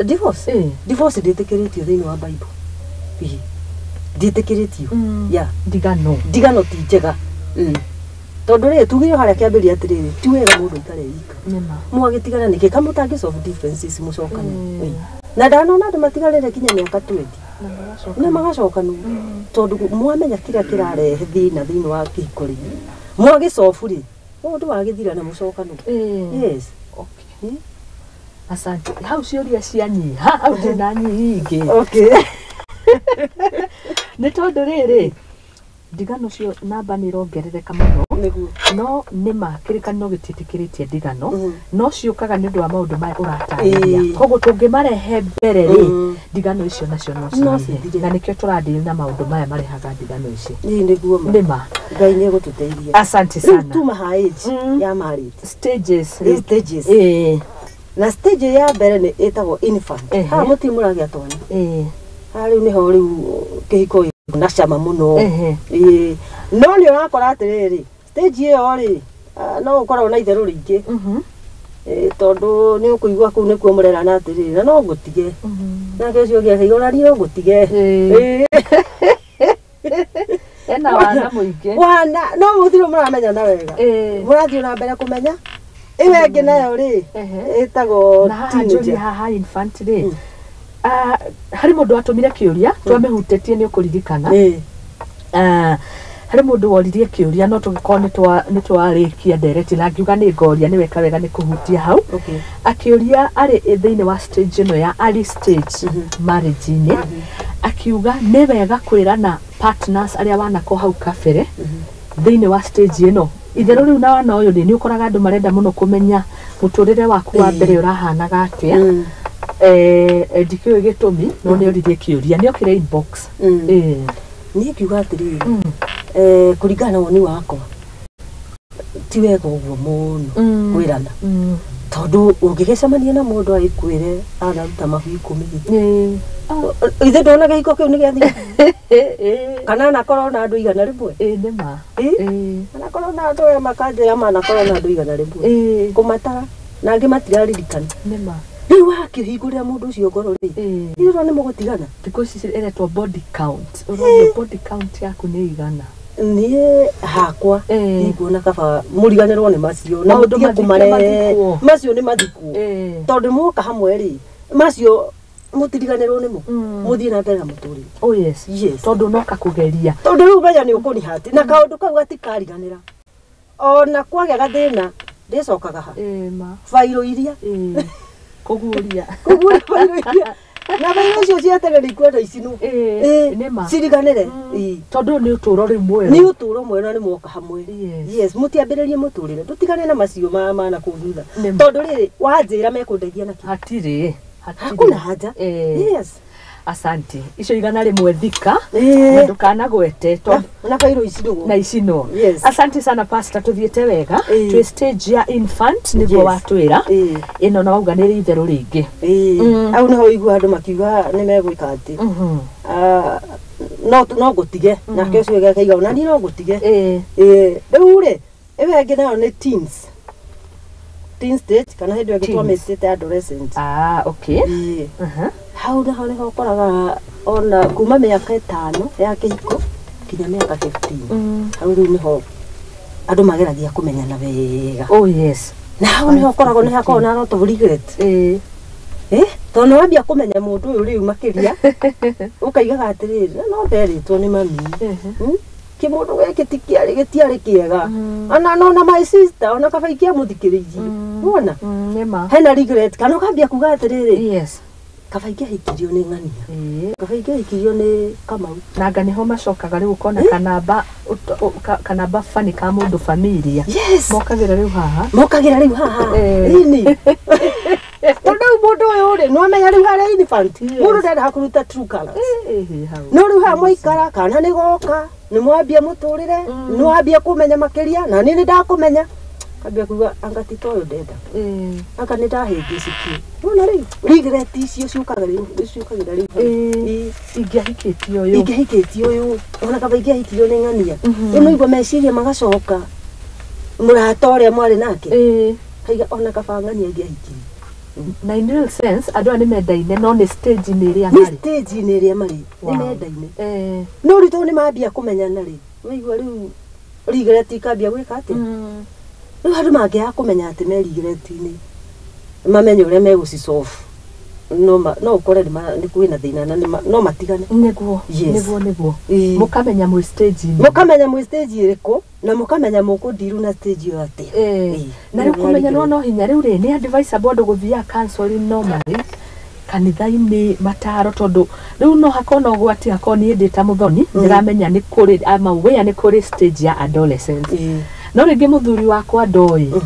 Divorce? Divorce ndĩtĩkĩrĩtio thĩinĩ wa Bible. Ndĩtĩkĩrĩtio. Ndigano. Ndigano ti njega. Tondũ rĩ tugire harĩa kĩambĩrĩria atĩrĩrĩ, ti wega mũndũ aikare wika. Mwagĩtigana nĩkĩ? Kamũtangĩ solve differences mũcokane. Na ndanona andũ matigarĩre kinya mĩaka 20. Na magacokanwo. Tondũ mwamenya kĩrĩa kĩrarehe thĩna thĩinĩ wa kĩhiko rĩ, mwagĩcobu rĩ, ũndũ wagĩthira na mũcokanwo. Yes. Okay. Asante. Hau ciũria cianyiha, hau ndĩna nyingĩ. Okay. Nĩ tondũ rĩrĩ, ndigano cio namba nĩ irongerereka mũno. Nĩguo. No nĩma kĩrĩkanĩro gĩtiĩtĩkĩrĩtie ndigano, Mm. no ciũkaga nĩ ũndũ wa maũndũ maya ũratarĩria. Ĩĩ. Koguo tũngĩmarehe mbere rĩ, Mm. ndigano icio nacio no No cinyihe. cithire. Na nĩkĩo tũradili na maũndũ maya marehaga ndigano ici. Ĩĩ nĩguo ma. Nĩma. Ngai nĩ egũtũteithia. Asante Rĩu sana. tuma ha age Mm. ya marriage. Stages. Ĩ stages. Ĩĩ. Na stage ya mbere nĩ ĩtagwo infant. Ehe. Haha mũtirĩ mũragĩa twana. Ĩĩ. Haha rĩu nĩho rĩu kĩhiko gĩ na cama mũno. Ehe. Ĩĩ. No nĩ ũrakora atĩrĩrĩ, stage ĩyo rĩ, no ũkoragwo na itherũ rĩingĩ. Mhm. Ĩĩ, tondũ nĩ ũkũigua kũu nĩkuo mũrerana atĩrĩrĩ, na no ngũtige. Mhm. Nake ũcio ũngĩ akaiga ona niĩ no ngũtige. Ĩĩ. Ĩĩ. Ena wana mũingĩ. Wana, no mũtirĩ mũramenyana wega. Ĩĩ. Mũrathiĩ na mbere kũmenya. Ĩyo ĩngĩ nayo rĩ, Ehe. ĩtagwo Na haha njũrie teenager. haha infant rĩ, Mm. harĩ mũndũ watũmire kĩũria twamĩhutĩtie nĩ ũkũririkana. Ĩĩ. Harĩ mũndũ woririe kĩũria no tũgĩkorwo nĩ twarĩkia ndereti na ngiuga nĩ ngoria nĩ weka wega nĩ kũhutia hau. Okay. Akĩũria arĩ thĩinĩ wa stage ĩno ya early stage marriage-inĩ, akiuga nĩ wega kwĩrana partners arĩa wanako hau kabere thĩinĩ wa stage ĩno. Itherũ rĩu na wana ũyũ nĩ ũkoraga andũ marenda mũno kũmenya mũtũrĩre waku wa Ĩĩ. mbere ũrahanaga atĩa. Mm. Ndikĩũĩ gĩtũmi no nĩ oririe kĩũria nĩ okire inbox. Mm. Ĩĩ. Niĩ ngiuga atĩrĩrĩ, Mm. kũringana na woni wakwa ti wega ũguo mũno Mm. kwĩrana, Mm. tondũ ũngĩgĩcemania na mũndũ agĩkwĩre anaruta mahu 10 Ĩĩ. ithe ndona kĩhiko kĩu nĩ gĩathira. Ĩĩ. Kana anakorwo na andũ 100. Ĩĩ nĩ ma. Ĩĩ. Ĩĩ. Anakorwo na andũ aya makanjĩra manakorwo na andũ 100. Ĩĩ. Kũmatara na angĩ matiraririkana. Nĩ ma. Rĩu wakĩhingũrĩra mũndũ ũcio ngoro rĩ, Ĩĩ. ithe nĩ mũgũtigana. Thikũ ici ĩretwo body count. Ũronio body count yaku nĩ igana. Niĩ hakwa Ĩĩ. ndikuona kaba mũriganĩrwo nĩ macio na Maũndũ mũtige mathike kũmare mathikwo. macio nĩ mathikwo. Ĩĩ. Tondũ mwoka hamwe rĩ, macio mũtiriganĩrwo nĩmo, Mm. mũthiĩ na mbere na mũtũrĩre. Oh yes. Yes. Tondũ noka kũgeria. Tondũ rĩu menya nĩ ũkũrihati na kaũndũ kau gatikariganĩra. Ona kwagĩa gathĩna ndĩcokaga ha. Ĩĩ ma. Bairũ iria. Ĩĩ. Kũguũria. Kũguũria bairũ iria. Na bairũ icio cia tene nĩ ikwenda icinwo. Ĩĩ. Ĩĩ, Nĩ ma. Ciriganĩre. Mm. Ĩĩ. Tondũ nĩ ũtũũro rĩu mwerũ. Nĩ ũtũũro mwerũ na nĩ mwoka hamwe. Yes. Yes, mũtiambĩrĩrie mũtũrĩre. Ndũtigane na macio ma mana kũu thutha. Nĩ ma. Tondũ rĩrĩ, wanjĩra mekũndeithia nakĩ? Hatirĩ. Hatirĩ. Hakuna haja. Ĩĩ. Yes. Asante. Icio 100 thika. Ĩĩ. Na ndũkanagwete tondũ Na bairũ icinwo. na icinwo. Yes. Asante sana pastor, tuthiĩte wega. Ĩĩ. Twĩ stage ya infant nĩguo Yes. watwĩra. Ĩĩ. Ĩno na wauga nĩ itherũ rĩngĩ. Ĩĩ. Mm. Hau nĩho ũiguaga andũ makiuga nĩ megwĩka atĩ. Mhm. No ngũtige. Nake ũcio ũngĩ akaiga ona niĩ no ngũtige. Ĩĩ. Ĩĩ. Rĩu rĩ, ĩyo ĩngĩ nayo nĩ teens. Teen stage kana hĩndĩ ĩyo ĩngĩ Teens. twamĩtĩte adolescent. Ah, okay. Ĩĩ. Mhm. Hau naho nĩho ũkoraga ona kuma mĩaka 5 ya kĩhiko nginya mĩaka 15. Mm. Hau rĩu nĩho andũ mageragia kũmenyana wega. Oh yes. Na hau nĩho ũkoragwo nĩ hakoragwo na lot of regret. Ĩĩ. Tondũ nĩ wambia kũmenya mũndũ ũyũ rĩu makĩria, ũkaigaga atĩrĩrĩ, na no nderĩtwo nĩ mami. Ehe. Kĩmũndũ gĩkĩ ti kĩarĩ gĩtiarĩ kĩega. Mm. Ona no na my sister ona kaba ingĩamũthikĩrĩirie. Mm. Wona? Mm, nĩ ma. Hena regret kana ũkambia kuga atĩrĩrĩ, Yes. kaba ingĩahikirio nĩ ng'ania. Ĩĩ. Kaba ingĩahikirio nĩ Kamau. Na anga nĩho macokaga rĩu ũkona kanamba kanamba bani ka mũndũ familia. Yes. Mokagĩra rĩu haha. Mokagĩra rĩu haha. Ĩĩ. Ini. Tondũ rĩu mũndũ ũyũ rĩ, nĩ wamenya rĩu harĩa infant. Yes. Mũndũ ndendaga kũruta true colours. Ĩĩ hau. No rĩu haha mwaikara kana nĩ goka nĩ mwambia mũtũrĩre, Mm. nĩ wambia kũmenya makĩria na niĩ nĩ ndakũmenya. Kambia kuga anga ti ta ũyũ ndenda. Ĩĩ. Anga nĩ ndahĩngĩcĩkio. Wona rĩu regret icio ciũkaga rĩu ciũkagĩra rĩu hau. Ĩĩ. Ĩĩ. Ingĩahikĩtie ũyũ. Ingĩahikĩtie ũyũ ona kaba ingĩahikirio nĩ ng'ania. Mhm. Rĩu nĩigua meciria magacoka mũrata ũrĩa mwarĩ nake. Ĩĩ. Kaiga ona kaba ng'ania ingĩahikirio. Na in real sense andũ aya nĩ mendaine no nĩ stage-inĩ ĩrĩa Nĩ marĩ. stage-inĩ ĩrĩa marĩ Wow. nĩ mendaine. Ĩĩ. No rĩu tondũ nĩ mambia kũmenyana rĩ, waigua rĩu regret ikambia gwĩka atĩa? Mm. Rĩu andũ mangĩaga kũmenya atĩ me regret-inĩ mamenye ũrĩa megũcisolve, no ũkore nĩ kwĩna thĩna na no matigane. Nĩguo. Yes. Nĩguo nĩguo. Ĩĩ. Mũkamenya mwĩ stage-inĩ. Mũkamenya mwĩ stage ĩrĩkũ na mũkamenya mũkũndiru na stage ĩyo atĩa. Ĩĩ. Ĩĩ. Na rĩu Nĩyo kũmenya regret. no hinya rĩu rĩ nĩ advisable andũ gũthiaga counseling normally. Kanitha-inĩ mataro, tondũ rĩu no hakorwo na ũgwati, hakorwo niĩ ndĩ ta mũthoni ndĩramenya nĩ kũrĩ I'm aware nĩ kũrĩ stage ya adolescence, no rĩngĩ mũthuri wakwa ndoĩ.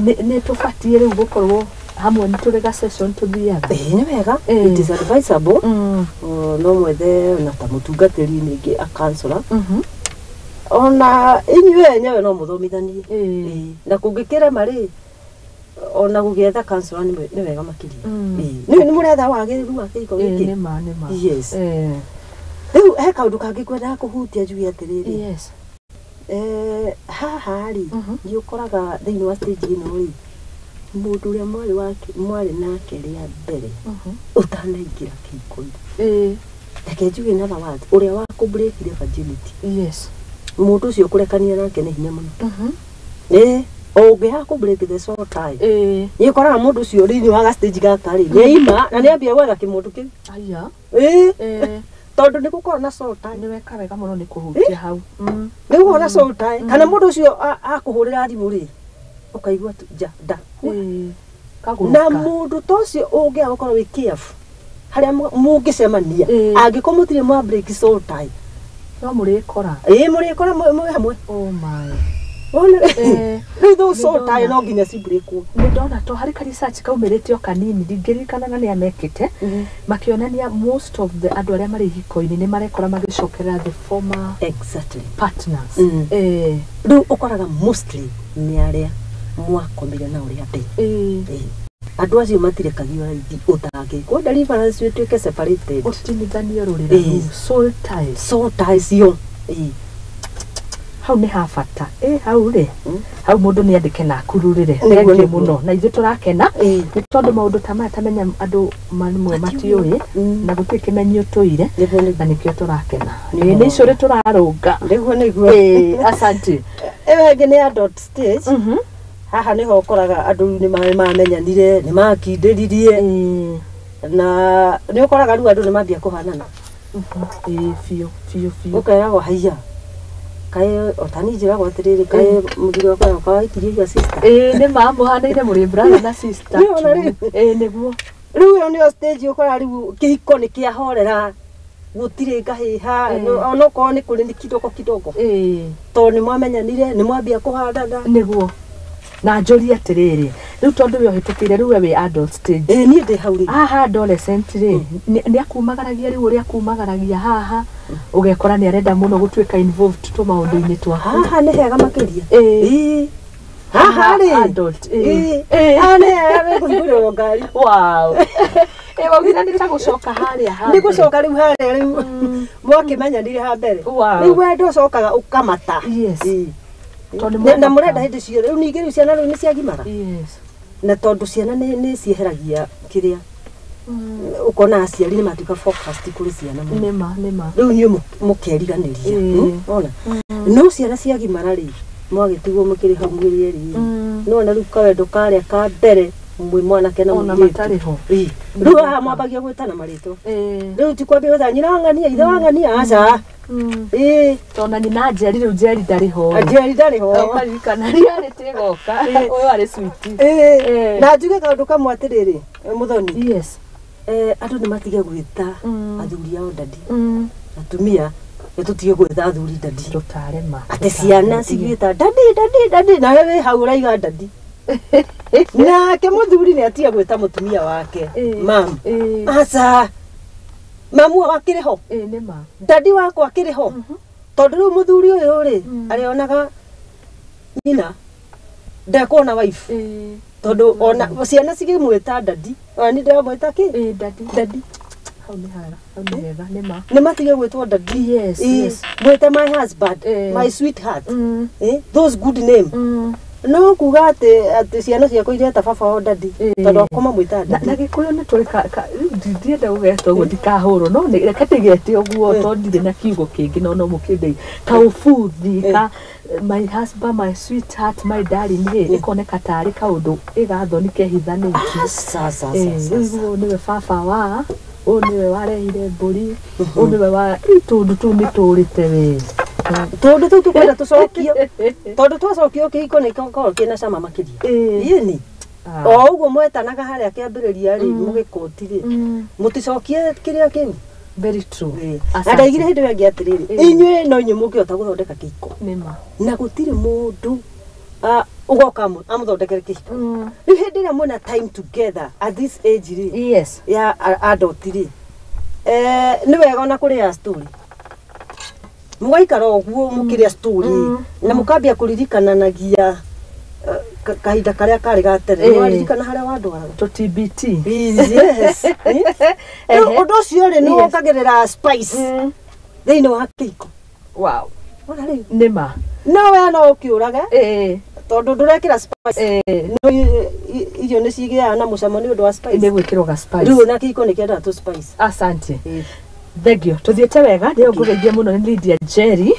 Nĩ tũbatiĩ rĩu gũkorwo hamwe, nĩ tũrĩ ga session tũthiaga? Ĩĩ, nĩ wega. It is advisable. No mwethe ona ta mũtungatĩri, ningĩ a counselor, ona inyuĩ enyewe no mũthomithanie. Ĩĩ. Na kũngĩkĩrema rĩ, ona gũgĩetha counselor nĩ wega makĩria. Ĩĩ. Nĩ mũretha wagĩrĩru wa kĩhiko gĩkĩ. Nĩ ma, nĩ ma. Yes. Rĩu he kaũndũ kangĩ ngwendaga kũhutia, njuge atĩrĩrĩ, haha rĩ, nĩ ũkoraga thĩinĩ wa stage ĩno rĩ, mũndũ ũrĩa mwarĩ wake mwarĩ nake rĩa mbere ũtanaingĩra kĩhiko-inĩ, reke njuge in other words, ũrĩa wa kũ-breakire virginity, mũndũ ũcio kũrekania nake nĩ hinya mũno. Ĩĩ, ũngĩaga kũ break the soul tie, nĩ ũkoraga mũndũ ũcio thĩinĩ wa ga stage gaka rĩ, nĩ aima na nĩ ambia gwetha kĩmũndũ kĩu. Aya. Ĩĩ, tondũ nĩ gũkorwo na soul tie. Nĩ weka wega mũno nĩ kũhutia hau. Nĩ gũkorwo na soul tie, kana mũndũ ũcio akũhũrĩra thimũ rĩ, ũkaigua tu nja nda na Kagũrũka. Mũndũ ta ũcio ũngĩaga gũkorwo wĩ careful harĩa mũngĩcemania, angĩkorwo mũtirĩ mwa break soul tie, No mũrĩkora. Ĩĩ, mũrĩkora mwĩ hamwe. Oh my. Wona? Rĩu those soul Nĩndona. tie no nginya cibreakwo. Nĩ ndona to harĩ ka research kaumĩrĩte o kanini, ndingĩririkanaga nĩ amekĩte, makĩonania most of the andũ arĩa marĩ ihiko-inĩ nĩ marekora magĩcokerera the former partners. Rĩu ũkoraga mostly nĩ arĩa mwakomire nao rĩa mbere. Ĩĩ. Andũ acio matirekagio raithi, ũtangĩkwo deliverance ĩtuĩke separated. Ũtinithanie rũrĩra rũu, soul ties. Soul ties yo. Ĩĩ. Hau nĩ ha bata. Ĩ hau rĩ, hau mũndũ nĩ andĩke na akururĩre. Nĩguo, Thengiũ nĩguo. mũno, na ithuĩ tũrakena nĩ tondũ maũndũ ta maya, tamenya andũ mamwe matiũĩ na gũtirĩ kĩmenyi ũtũire, Nĩguo, nĩguo. na nĩkĩo tũrakena. Ĩ nĩ icũrĩ tũrarũnga. Nĩguo. Ĩ, asante. Ĩyo ĩngĩ nĩ adult stage. Haha nĩho ũkoraga andũ rĩu nĩ mamenyanire, nĩ makindĩririe, na nĩ ũkoraga rĩu andũ nĩ mambia kũhanana. Ĩ, biũ biũ biũ. Ũkeragwo haiya, kaĩ otani njĩragwo atĩrĩrĩ, kaĩ mũthuri wakwa yakwa waikirie your sister. Ĩ, nĩ ma, mũhanaine, mũrĩ brother na sister. Nĩ ona rĩu. Ĩ, nĩguo. Rĩu ĩyo nĩyo stage ũkoraga rĩu kĩhiko nĩ kĩahorera, gũtirĩ ngahĩha, onokorwo nĩ kũrĩ nĩ kidogo kidogo, tondũ nĩ mwamenyanire, nĩ mwambia kũhandana. Nĩguo, na njũrie atĩrĩrĩ, rĩu tondũ we ũhĩtũkĩire, rĩu we wĩ adult stage, Ĩ, niĩ ndĩ hau rĩ. Haha adolescent rĩ, nĩ akumagaragia rĩu, ũrĩa akumagaragia haha, ũgekora nĩ arenda mũno gũtuĩka involved tũ maũndũ-inĩ twaku. Haha nĩ hega makĩria. Ĩĩ. Ĩĩ. Haha rĩ, Adult, ĩĩ. Ĩĩ. Ĩĩ. Haha nĩ hega, nĩ kũhingũrĩrwo ngari. Wow, ĩ waugire nĩ ta gũcoka harĩa ha Nĩ gũcoka rĩu harĩa rĩu mwakĩmenyanire ha mbere. Rĩu wendo ũcokaga ũkamata. Yes. Ĩĩ. Tondũ nĩ Na mwendeka. mũrenda hĩndĩ ciothe. Rĩu ningĩ rĩu ciana rĩu nĩ ciagimara, na tondũ ciana nĩ cieheragia kĩrĩa, ũkona aciari nĩ matuĩka focused kũrĩ ciana mũno. Nĩ ma, nĩ ma. Rĩu inyuĩ mũkeriganĩria. Ona no ciana ciagimara rĩ, mwagĩtigwo mũkĩrĩ hau mwĩrĩ erĩ, nona rĩu kawendo karĩa ka mbere mwĩ mwanake na Ona mũirĩtu. matarĩ ho. Ĩĩ. Rĩu haha mwambagia gwĩtana marĩtwa. Rĩu ti kwambia gwĩtana nyina wa ng'ania, ithe wa ng'ania, aca. Ĩĩ. Tondũ nyina Njeri, rĩu Njeri ndarĩ ho rĩ. Njeri ndarĩ ho. Ũkaririkana rĩarĩ tĩgoka ũyũ arĩ switi. Ĩĩ. Ĩĩ. Na njuge kaũndũ kamwe atĩrĩrĩ, mũthoni, andũ nĩ matige gwĩta athuri ao daddy. Atumia nĩ tũtige gwĩta athuri daddy. Tũtarema. Atĩ ciana cigĩta daddy, daddy, daddy, nawe wĩ hau ũraiga daddy, nake mũthuri nĩ atiga gwĩta mũtumia wake mam. Aca, mamu akĩrĩ ho. Ĩ, nĩ ma. Daddy wakwa akĩrĩ ho, tondũ rĩu mũthuri ũyũ rĩ, arĩonaga nyina, ndekuona wife, tondũ ona ciana cigĩmwĩta daddy, ona nĩ ndĩramwĩta kĩ? Ĩ, daddy. Daddy. Hau nĩ hara, hau nĩ hega, nĩ ma. Nĩ matige gwĩtwo daddy. Mwĩte my husband, my sweetheart, those good name. No kuga atĩ ciana ciakwa ireta baba wao daddy, tondũ akwa mamwĩtaga Na daddy. gĩkũyũ nĩ tũrĩ rĩu ndingĩenda gũgeta ũguo ndikahũrwo, no reke ndĩgete ũguo tondũ ndirĩ na kiugo kĩngĩ, no no mũkĩndei kaũbuthi ka my husband, my sweetheart, my darling rĩ, ĩkoneka tarĩ kaũndũ ĩgathoni kehithanĩtio. Aca, aca, aca, aca. Rĩu ũyũ nĩwe baba wa ũyũ, nĩwe warehire mbũri, ũyũ nĩwe wa rĩu, tũndũ tũu nĩ tũrĩte we. Tũndũ tũu tũkwenda tũcokio, tondũ twacokio kĩhiko nĩ gĩkoragwo kĩna cama makĩria. Ĩni. O ũguo mwetanaga harĩa kĩambĩrĩria rĩ mũgĩkũti rĩ mũticokie kĩrĩa kĩu. Very true. Na ndaigire hĩndĩ ĩyo ĩngĩ atĩrĩrĩ, inyuĩ no inyuĩ mũngĩhota gũthondeka kĩhiko. Nĩma. Na gũtirĩ mũndũ ũgoka amũthondekere kĩhiko. Rĩu hĩndĩ ĩrĩa mwĩna time together at this age rĩ, yes, ya adult rĩ, nĩ wega ona kũrĩa story. Mũgaikara ũguo mũkĩrĩa story na mũkambia kũririkananagia kahinda karĩa karĩ ga tene. Nĩ waririkana harĩa wandwaraga? To TBT. Yes. Ũndũ ũcio rĩ nĩ wongagĩrĩra spice thĩinĩ wa kĩhiko. Wow. Ona rĩu. Nĩma. No we no ũkĩũrage. Tondũ ndũrekĩra spice. No irio nĩ cigĩaga na mũcamo nĩ ũndũ wa spice. Nĩ gwĩkĩrwo ga spice. Rĩu ona kĩhiko nĩ kĩendaga tũ spice. Asante. Thank you. Tuthiĩte wega ndĩyo ngũgeithia mũno nĩ Lydia Jerry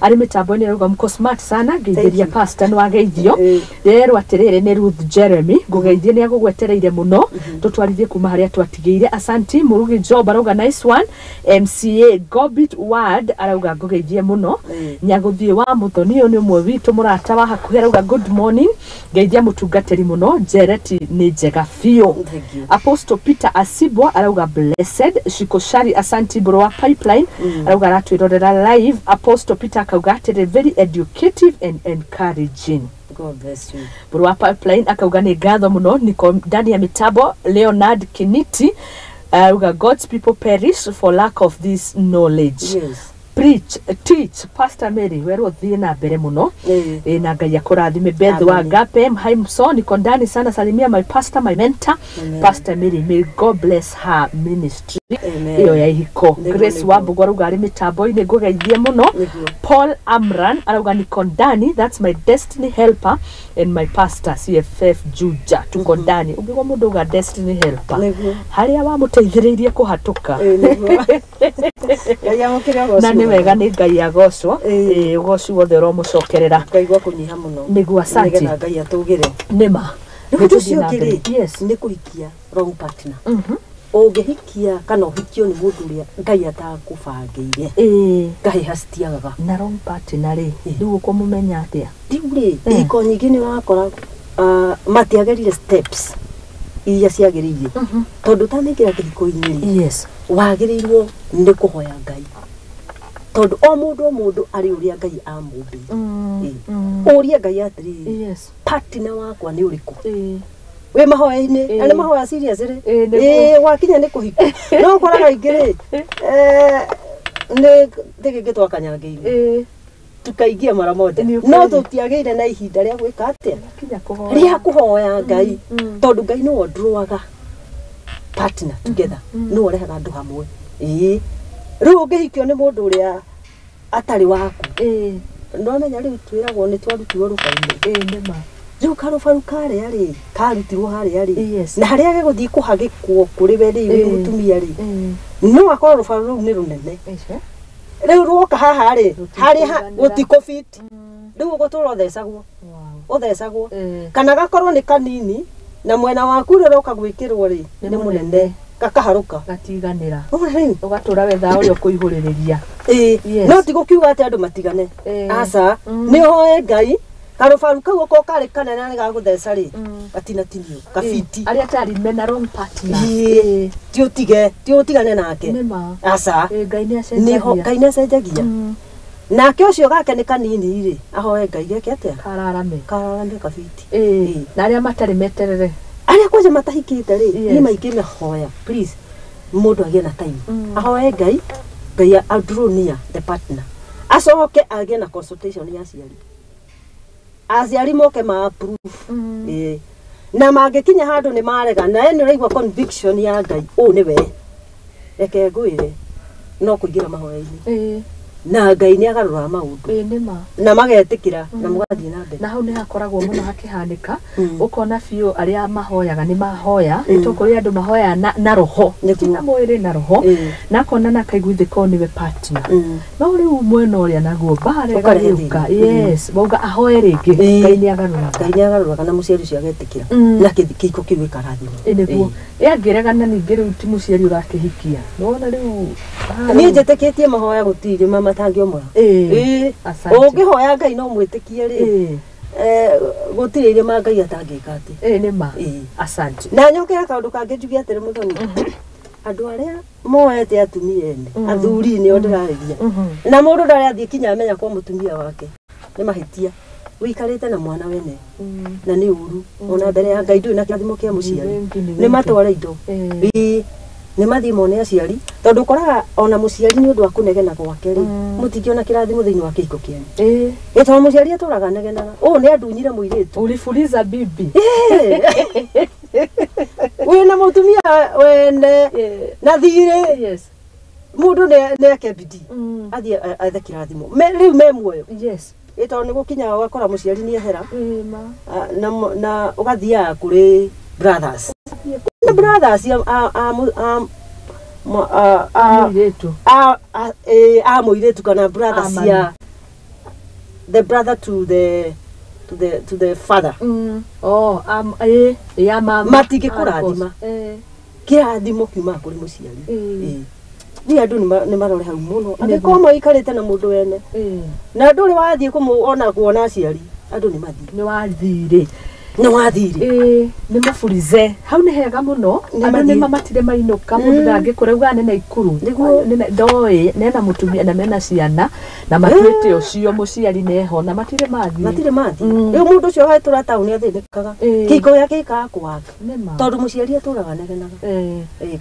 arĩ mĩtambo-inĩ arauga mko smart sana ngeithĩria pastor nĩ wageithio ndĩrerwo atĩrĩrĩ nĩ Ruth Jeremy ngũgeithie nĩ agũgwetereire mũno tũtwarithie kuma harĩa twatigĩire. Asanti. Mũrugi Job arauga nice one. MCA Gobit Ward arauga ngũgeithie mũno. Nyagũthiĩ wa Mũthoni ũyũ nĩ ũmwe witũ mũrata wa hakuhĩ arauga good morning ngeithia mũtungatĩri mũno Njereti nĩ njega biũ. Apostle Peter Asibwa arauga blessed. Shikoshari asanti bro wa pipeline arauga aratwirorera live. Apostle Peter akauga atĩrĩ very educative and encouraging. God bless you. Bro wa pipeline akauga nĩ ngatho mũno. Niko ndani ya mitambo Leonard Kiniti arauga God's people perish for lack of this knowledge. Yes. Preach, teach, Pastor Mary werwo thiĩ na mbere mũno na Ngai akũrathime. Beth wa Agape Mhaimson niko ndani sana, salimia my pastor, my mentor. Amen. Pastor Mary, may God bless her ministry iyo ya ihiko. Grace wa Mbugũ arauga arĩ mĩtambo-inĩ ngũgeithie mũno. Paul Amran arauga niko ndani, that's my destiny helper and my pastor CFF Juja, tuko ndani. Ũngĩgwa mũndũ uga destiny helper harĩa wamũteithĩrĩirie kũhatũka na nĩ wega nĩ Ngai agocwo ũgoci wothe ũromũcokerera ngaigua kũnyiha mũno nĩguo. Asante. Nĩgetha Ngai atũgĩre. Nĩma. Rĩu ũndũ ũcio ũngĩ rĩ nĩ kũhikia wrong partner. Ũngĩhikia kana ũhikio nĩ mũndũ ũrĩa Ngai atakũbangĩire ngahĩha citiagaga. Na wrong partner rĩ rĩu ũkũmũmenya atĩa? Rĩu rĩ ihiko nyingĩ nĩ ũrakora matiagĩrire steps iria ciagĩrĩire tondũ ũtanaingĩra kĩhiko-inĩ rĩ, yes, wagĩrĩirwo nĩ kũhoya Ngai tondũ o mũndũ arĩ ũrĩa Ngai amũmbĩire. Ũrie Ngai atĩrĩrĩ, yes, partner wakwa nĩ ũrĩkũ? Wĩ mahoya-inĩ na nĩ mahoya serious rĩ, wakinya nĩ kũhika no ũkoraga aingĩ rĩ nĩ gĩkĩ twakanyangĩire tukaingia mara moja no tũtiagĩire na ihinda rĩa gwĩka atĩa rĩa kũhoya Ngai tondũ Ngai nĩwe ũndũaga partner together nĩwe ũrehaga andũ hamwe. Rĩu ũngĩhikio nĩ mũndũ ũrĩa atarĩ waku nĩwamenya rĩu twĩragwo nĩ twarutirwo rũbaru-inĩ. Rĩu karũbaru karĩa rĩ karutirwo harĩa rĩ na harĩa gĩgũthiĩ kũhagĩkwo kũrĩ we rĩ wĩ mũtumia rĩ no akorwo rũbaru rũu nĩ rũnene rĩu rwoka haha rĩ harĩa gũtikũbit rĩu ũgũtũra ũthecagwo kana gakorwo nĩ kanini na mwena waku ũrĩa ũroka gwĩkĩrwo rĩ nĩ mũnene gakaharũka gatiganĩra ũgatũra wetha ũrĩa ũkũihũrĩrĩria. No ti gũkiuga atĩ andũ matigane, aca, nĩ ũhoe Ngai karũbaru kau okorwo karĩ kanene na nĩgagũtheca rĩ gatinatinio gabiti. Arĩa atarĩ mena wrong partner ti ũtige ti ũtigane nake, aca, Ngai nĩ acenjagia. Nake ũcio gake nĩ kanini rĩ ahoe Ngai geke atĩa kararame kabiti. Na arĩa matarĩ meterere arĩa kwanja matahikĩte rĩ niĩ maingĩ mehoya please mũndũ agĩe na time ahoe Ngai Ngai a draw near the partner acoke agĩe na consultation ya aciari aciari moke ma approve na mangĩkinya handũ nĩ marega na we nĩ ũraigua conviction ya Ngai ũũ nĩwe reke ngwĩre no kũingĩra mahoya-inĩ na Ngai nĩ agarũraga maũndũ na magetĩkĩra na mũgathiĩ na mbere. Na hau nĩ hakoragwo mũno hakĩhanĩka ũkona biũ arĩa mahoyaga nĩ mahoya ĩtũkũrĩ andũ mahoya na roho ti na mwĩrĩ na roho na akona na akaigua ithe korwo nĩwe partner no rĩu mwena ũrĩa naguo mbara ĩgagĩũka yes wauga ahoe rĩngĩ Ngai nĩ agarũraga. Ngai nĩ agarũraga na mũciari ũcio agetĩkĩra na kĩhiko kĩu gĩkarathimwo. Nĩguo ĩangĩregana ningĩ rĩu ti mũciari ũrakĩhikia nĩwona rĩu niĩ njĩtĩkĩtie mahoya gũtirĩ mama matangĩomora. Ũngĩhoya Ngai no mwĩtĩkie rĩ Gũtirĩ irĩma Ngai atangĩka atĩ. Nĩ ma. Asante. Na nyokera kaũndũ kangĩ njuge atĩrĩ Mũthoni. Andũ arĩa moete atumia ene, athuri nĩo ndĩrarĩria. Na mũndũ ndarĩ athiĩ kinya amenya kwa mũtumia wake. Nĩ mahĩtia. Wĩikarĩte na mwana wene. Na nĩ ũru. Ona mbere ya Ngai ndũrĩ na kĩrathimo kĩa mũciari. Nĩ matware indo. Nĩ mathiĩ mone aciari. Tondũ ũkoraga ona mũciari nĩ ũndũ wa kũnegena gwake rĩ, mũtingĩona kĩrathimo thĩinĩ wa kĩhiko kĩanyu. Tondũ mũciari atũraga anegenaga. Ũũ nĩ andunyire mũirĩtu. Ulifuliza bibi. Wĩna mũtumia wene na thirĩ. Yes. Mũndũ nĩ eke bidii. Athiĩ ethe kĩrathimo. Rĩu me muoyo. Yes. Tondũ nĩ gũkinyaga ũgakora mũciari nĩ ehera. Na ũgathiaga kũrĩ brothers. Na brothers a mũirĩtu kana brothers ya the brother to the father. Ya mama. Matingĩkũrathima. Kĩrathimo kiumaga kũrĩ mũciari. Ni andũ nĩ marore hau mũno. Angĩkorwo maikarĩte na mũndũ wene. Na ndũrĩ wathiĩ kũmũona kuona aciari, andũ nĩ mathiĩ. Nĩ wathire. Nĩ wathire. Nĩ maburize. Hau nĩ hega mũno. Andũ nĩ mamatire mainũka mũndũ ndangĩkũra ugaga nĩ Naikuru. Ndoĩ nena mũtumia na mena ciana na matuĩte ũcio mũciari neho na matire mathiĩ. Matire mathiĩ. Rĩu mũndũ ũcio wetũra taũni athĩnĩkaga. Kĩhiko gĩake gĩkaga kũwaka. Tondũ mũciari atũraga anegenaga.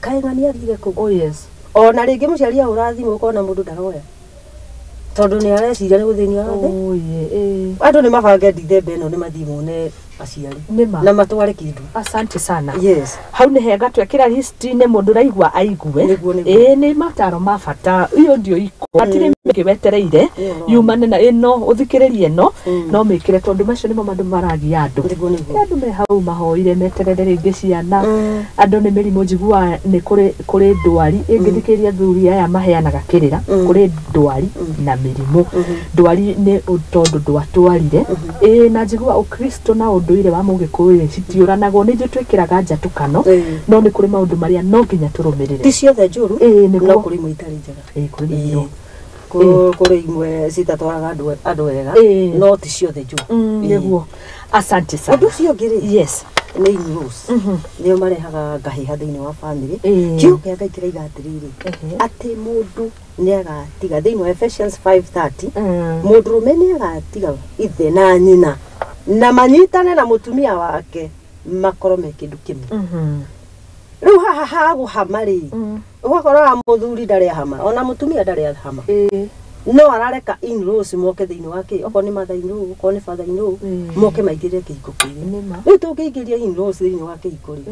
Kaĩ ng'ani athire kũu. Oh yes. Ona rĩngĩ mũciari ahũra thimũ ũkona mũndũ ndaroya. Tondũ nĩ areciria nĩ gũthĩnio arathiĩ. Andũ nĩ mabange ndithemba ĩno nĩ mathiĩ mone aciari. Na matware kĩndũ. Asante sana. Yes. Hau nĩ hega twekĩra list-inĩ mũndũ ũraigua aigue. Nĩ mataro ma bata. Iyo ndio iko. Hatirĩ mĩngĩ wetereire yumane na ĩno ũthikĩrĩrie ĩno no mĩkĩre tondũ macio nĩmo mandũ maragia andũ. Andũ me hau mahoire meterere rĩngĩ ciana. Andũ nĩ mĩrimũ njiguaga nĩ kũrĩ ndwari ĩngĩthikĩrĩria athuri aya maheanaga kĩrĩra kũrĩ ndwari na mĩrimũ. Ndwari nĩ tondũ ndwatwarire. Na njigua ũkristo na ũndũire wa mũgĩkũyũ citiũranagwo nĩ ithuĩ twĩkĩraga njatũkano no nĩ kũrĩ maũndũ marĩa no nginya tũrũmĩrĩre. Ti ciothe njũru no kũrĩ imwe itarĩ njega. Kũrĩ kũrĩ imwe citatwaraga andũ wega no ti ciothe njũru. Nĩguo. Asante sana. Ũndũ ũcio ũngĩ rĩ, yes, nĩ in-laws. Nĩo marehaga ngahĩha thĩinĩ wa family. Kiugo kĩa Ngai kĩraiga atĩrĩrĩ, atĩ mũndũ nĩ agatiga thĩinĩ wa Ephesians 5:30, mũndũrũme nĩ agatiga ithe na nyina na manyitane na mũtumia wake makorwo me kĩndũ kĩmwe. Rĩu haha hagũhama rĩ, ũgakoraga mũthuri ndarĩ ahama ona mũtumia ndarĩ ahama. No arareka in-laws moke thĩinĩ wa kĩ, okorwo nĩ mother in-law, okorwo nĩ father in-law, moke maingĩre kĩhiko kĩu. Rĩu tũngĩingĩria in-laws thĩinĩ wa kĩhiko rĩ,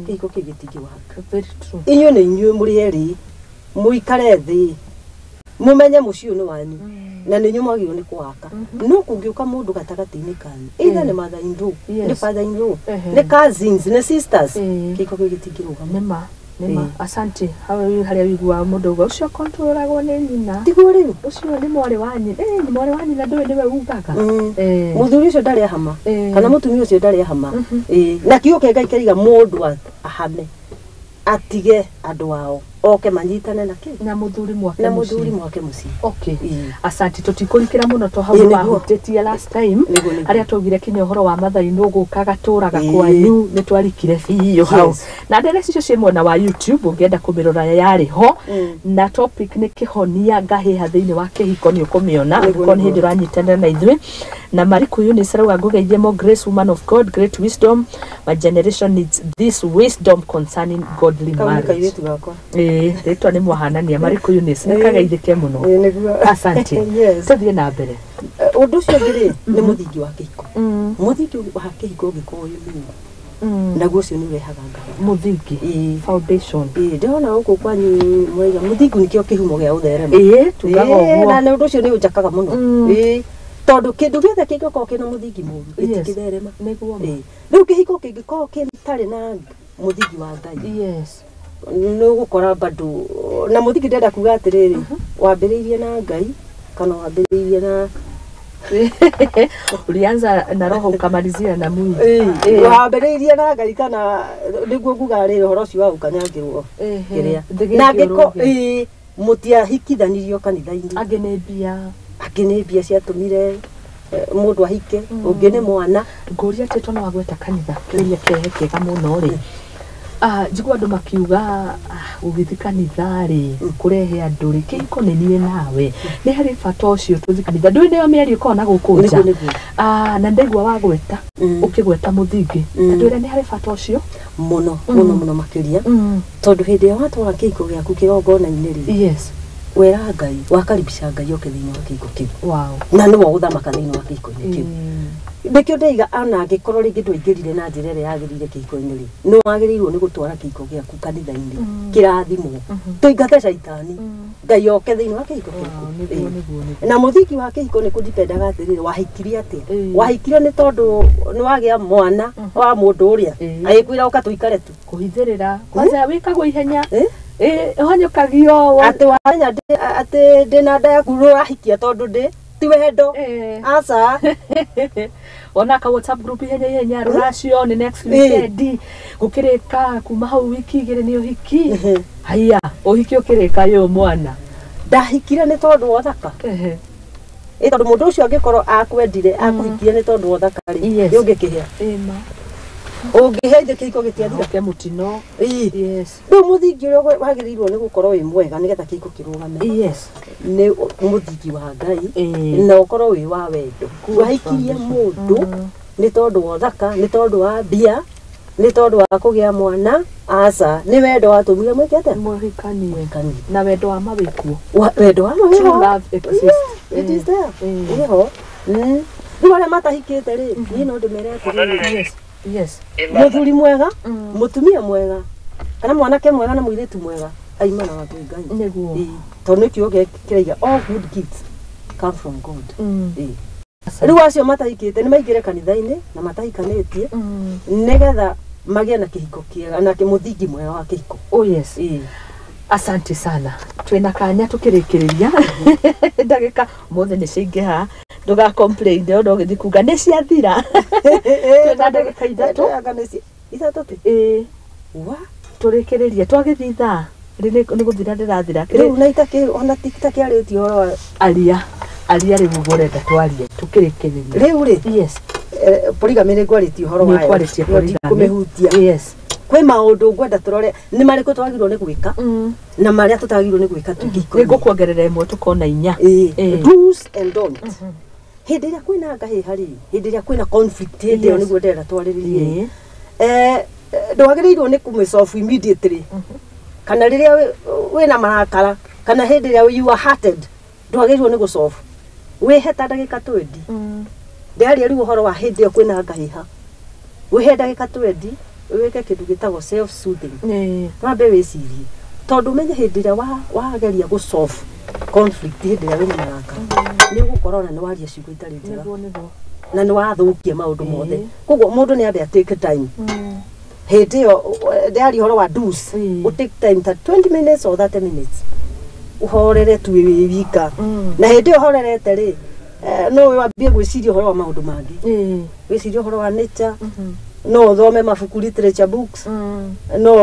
kĩhiko kĩu gĩtingĩwaka. Inyuĩ nĩ inyuĩ mũrĩ erĩ, mũikare thĩ, mũmenye mũciĩ ũyũ nĩ wanyu na nĩ inyuĩ mwagĩrĩirwo nĩ kũwaka. No kũngĩũka mũndũ gatagatĩ-inĩ kanyu, either nĩ mother in-law, nĩ father in-law, nĩ cousins, nĩ sisters, kĩhiko kĩu gĩtingĩrũgama. Nĩma. Asante. Hau harĩa wĩiguaga mũndũ uga ũcio kontroragwo nĩ nyina. Tiguo rĩu. Ũcio nĩ mwarĩ wa nyina. Nĩ mwarĩ wa nyina ndũĩ nĩwe ugaga. Mũthuri ũcio ndarĩ ahama kana mũtumia ũcio ndarĩ ahama. Na kiugo kĩa Ngai kĩraiga mũndũ ahame atige andũ ao oke manyitane na kĩ na mũthuri mwake na mũthuri mwake mũciĩ. Okay. Asante. Tũtikũrikĩra mũno to hau wahutĩtie last time arĩa twaugire kinya ũhoro wa mathainũ gũka gatũraga kwanyu nĩ twarikire biũ hau. Na nderesi icio ciĩ mwena wa YouTube ũngĩenda kũmĩrora yarĩ ho na topic nĩ kĩhonia ngahĩha thĩinĩ wa kĩhiko nĩ ũkũmĩona angĩkorwo nĩ hĩndĩ ũranyitanĩra na ithuĩ. Na Marikuyu nĩ carauga ngũgeithie more grace woman of God, great wisdom, my generation needs this wisdom concerning godly marriage. Rĩtwa nĩ mwahanania Marikuyu nĩ nĩkagaithĩke mũno. Asante. Tũthiĩ na mbere. Ũndũ ũcio ũngĩ rĩ, nĩ mũthingi wa kĩhiko. Mũthingi wa kĩhiko ũngĩkorwo wĩ mũũru, naguo ũcio nĩ ũrehaga ngahĩha. Mũthingi, foundation. Ndĩrona gũkũ kwanyu mwaiga mũthingi nĩkĩo kĩhumo gĩa ũtherema. Tugaga ũguo. Na ũndũ ũcio nĩ ũnjakaga mũno. Tondũ kĩndũ gĩothe kĩngĩkorwo kĩna mũthingi mũũru gĩtingĩtherema. Nĩguo. Rĩu kĩhiko kĩngĩkorwo gĩtarĩ na mũthingi wa Ngai, yes, nĩ ũgũkora bado na mũthingi ndĩrenda kuga atĩrĩrĩ, wambĩrĩirie na Ngai kana wambĩrĩirie na ulianza na roho ukamalizia na mwili. Wambĩrĩirie na Ngai kana nĩguo nguga rĩrĩ ũhoro ũcio wa gũkanyangĩrwo kĩrĩa na angĩko mũtiahikithanirio kanitha-inĩ, angĩ nĩ mbia, angĩ nĩ mbia ciatũmire Mũndũ ahike, ũngĩ nĩ mwana. Ngũria atĩ tondũ wagweta kanitha, kĩũria kĩrehe kĩega mũno rĩ, njigua andũ makiuga, "Ah, ũgĩthiĩ kanitha rĩ, kũrehe andũ rĩ, kĩhiko nĩ niĩ nawe, nĩ harĩ bata ũcio tũthiĩ kanitha?" Ndũĩ nĩyo mĩario ĩkoragwo na gũkũ nja. Nĩguo, nĩguo. Na ndaigua wagweta, ũkĩgweta mũthingi, ndwĩre nĩ harĩ bata ũcio. Mũno mũno mũno makĩria, tondũ hĩndĩ ĩrĩa watwara kĩhiko gĩaku kĩgongona-inĩ rĩ, wera Ngai, wakaribisha Ngai oke thĩinĩ wa kĩhiko kĩu, na nĩwe ũgũthamaka thĩinĩ wa kĩhiko-inĩ kĩu. Nĩkĩo ndaiga ona angĩkorwo rĩngĩ ndwaingĩrire na njĩra ĩrĩa yagĩrĩire kĩhiko-inĩ rĩ, nĩ wagĩrĩirwo nĩ gũtwara kĩhiko gĩaku kanitha-inĩ, kĩrathimwo, tũingate caitani, Ngai oke thĩinĩ wa kĩhiko kĩaku. Nĩguo, nĩguo, nĩguo. Na mũthingi wa kĩhiko nĩ kũdipendaga atĩrĩrĩ, wahikirie atĩa? Wahikire nĩ tondũ nĩ wagĩa mwana wa mũndũ ũrĩa agĩkwĩra ũka tũikare tu? Kũhithĩrĩra kwanza wĩkagwo ihenya. Eh? Ũhanyũkagio Atĩ wamenya atĩ ndĩna nda yaku, ũrahikia tondũ ndĩ ti wendo? Aca. Ona ka WhatsApp group ihenya ihenya, rũracio nĩ next weekend, gũkĩrĩka kuma hau wiki 2 nĩ ũhiki. Haiya, ũhiki ũkĩrĩka yũ mwana. Ndahikire nĩ tondũ wa ũthaka? Ĩ tondũ mũndũ ũcio angĩkorwo akwendire, akũhikirie nĩ tondũ wa ũthaka rĩ, ũngĩkĩhĩa? Ĩma. Ũngĩhĩa ithe kĩhiko gĩtiathira. Oke mũtino. Rĩu mũthingi ũrĩa wagĩrĩirwo nĩ gũkorwo wĩ mwega nĩgetha kĩhiko kĩrũgame nĩ mũthingi wa Ngai, na ũkorwo wĩ wa wendo. Wahikirie mũndũ nĩ tondũ wa ũthaka, nĩ tondũ wa mbia, nĩ tondũ wa kũgĩa mwana? Aca, nĩ wendo watũmire mwĩke atĩa? Mũhikanie. Mũhikanie. Na wendo wa ma wĩkuo. Wendo wa ma True wĩho. love exists. Yeah, it is there. Wĩho. Rĩu arĩa matahikĩte rĩ, niĩ no ndĩmere atĩrĩrĩ, mũthuri mwega, mũtumia mwega, kana mwanake mwega na mũirĩtu mwega aimanaga kwĩ Ngai. Nĩguo. Ĩĩ. Tondũ nĩ kiugo kĩraiga, "All good gifts come from God." Ĩĩ. Rĩu acio matahikĩte nĩ maingĩre kanitha-inĩ na matahikanĩtie, nĩgetha magĩe na kĩhiko kĩega na mũthingi mwega wa kĩhiko. Oh yes. Ĩĩ. Asante sana. Twĩna kanya tũkĩrĩkĩrĩria, ndagĩka mothe nĩ ciaingĩha, ndũga complain ona ũgĩthiĩ kuga nĩ ciathira. Twĩna ndagĩka 3. Anga nĩ 3 tu? Ĩĩ. Wa. Tũrĩkĩrĩrie, twagĩthiĩ ithaa nĩ gũthira ndĩrathira. Rĩu na itakĩ ona itakĩarĩtie ũhoro wa Aria, aria rĩu ũguo ũrenda twarie tũkĩrĩkĩrĩria. Rĩu rĩ, polygamy nĩ ngwarĩtie ũhoro Nĩ wayo. ũkwarĩtie No polygamy. ndikũmĩhutia. Kwĩ maũndũ ngwenda tũrore nĩ marĩkũ twagĩrĩirwo nĩ gwĩka na marĩa tũtagĩrĩirwo nĩ gwĩka twĩ Nĩ kĩhiko-inĩ. ngũkuongerera ĩmwe, tũkona 4. Ĩĩ. Do's and don'ts. Hĩndĩ ĩrĩa kwĩna ngahĩha rĩ, hĩndĩ ĩrĩa kwĩna conflict, hĩndĩ ĩyo nĩguo ndĩrenda twarĩrĩrie. Ndwagĩrĩirwo nĩ kũmĩsolve immediately, kana rĩrĩa wĩna marakara, kana hĩndĩ ĩrĩa you are hearted, ndwagĩrĩirwo nĩ gũsolve. Wĩhe ta ndagĩka 20. Ndĩraria rĩu ũhoro wa hĩndĩ ĩyo kwĩna ngahĩha, wĩhe ndagĩka 20, wĩke kĩndũ gĩtagwo self soothing. Wambe wĩcirie, tondũ ũmenye hĩndĩ ĩrĩa wageria gũsolve conflict hĩndĩ ĩrĩa wĩna marakara, nĩ ũgũkora ona nĩ waria ciugo itarĩ njega Nĩguo, nĩguo. na nĩ wathũkia maũndũ mothe. Koguo mũndũ nĩ ambe take time hĩndĩ ĩyo ndĩraria ũhoro wa do's. Ũ take time ta 20 minutes or 30 minutes, ũhorere tu wĩ wika. Na hĩndĩ ĩyo ũhorerete rĩ, no wambie gwĩciria ũhoro wa maũndũ mangĩ, wĩcirie ũhoro wa nature, no ũthome mabuku, literature books, no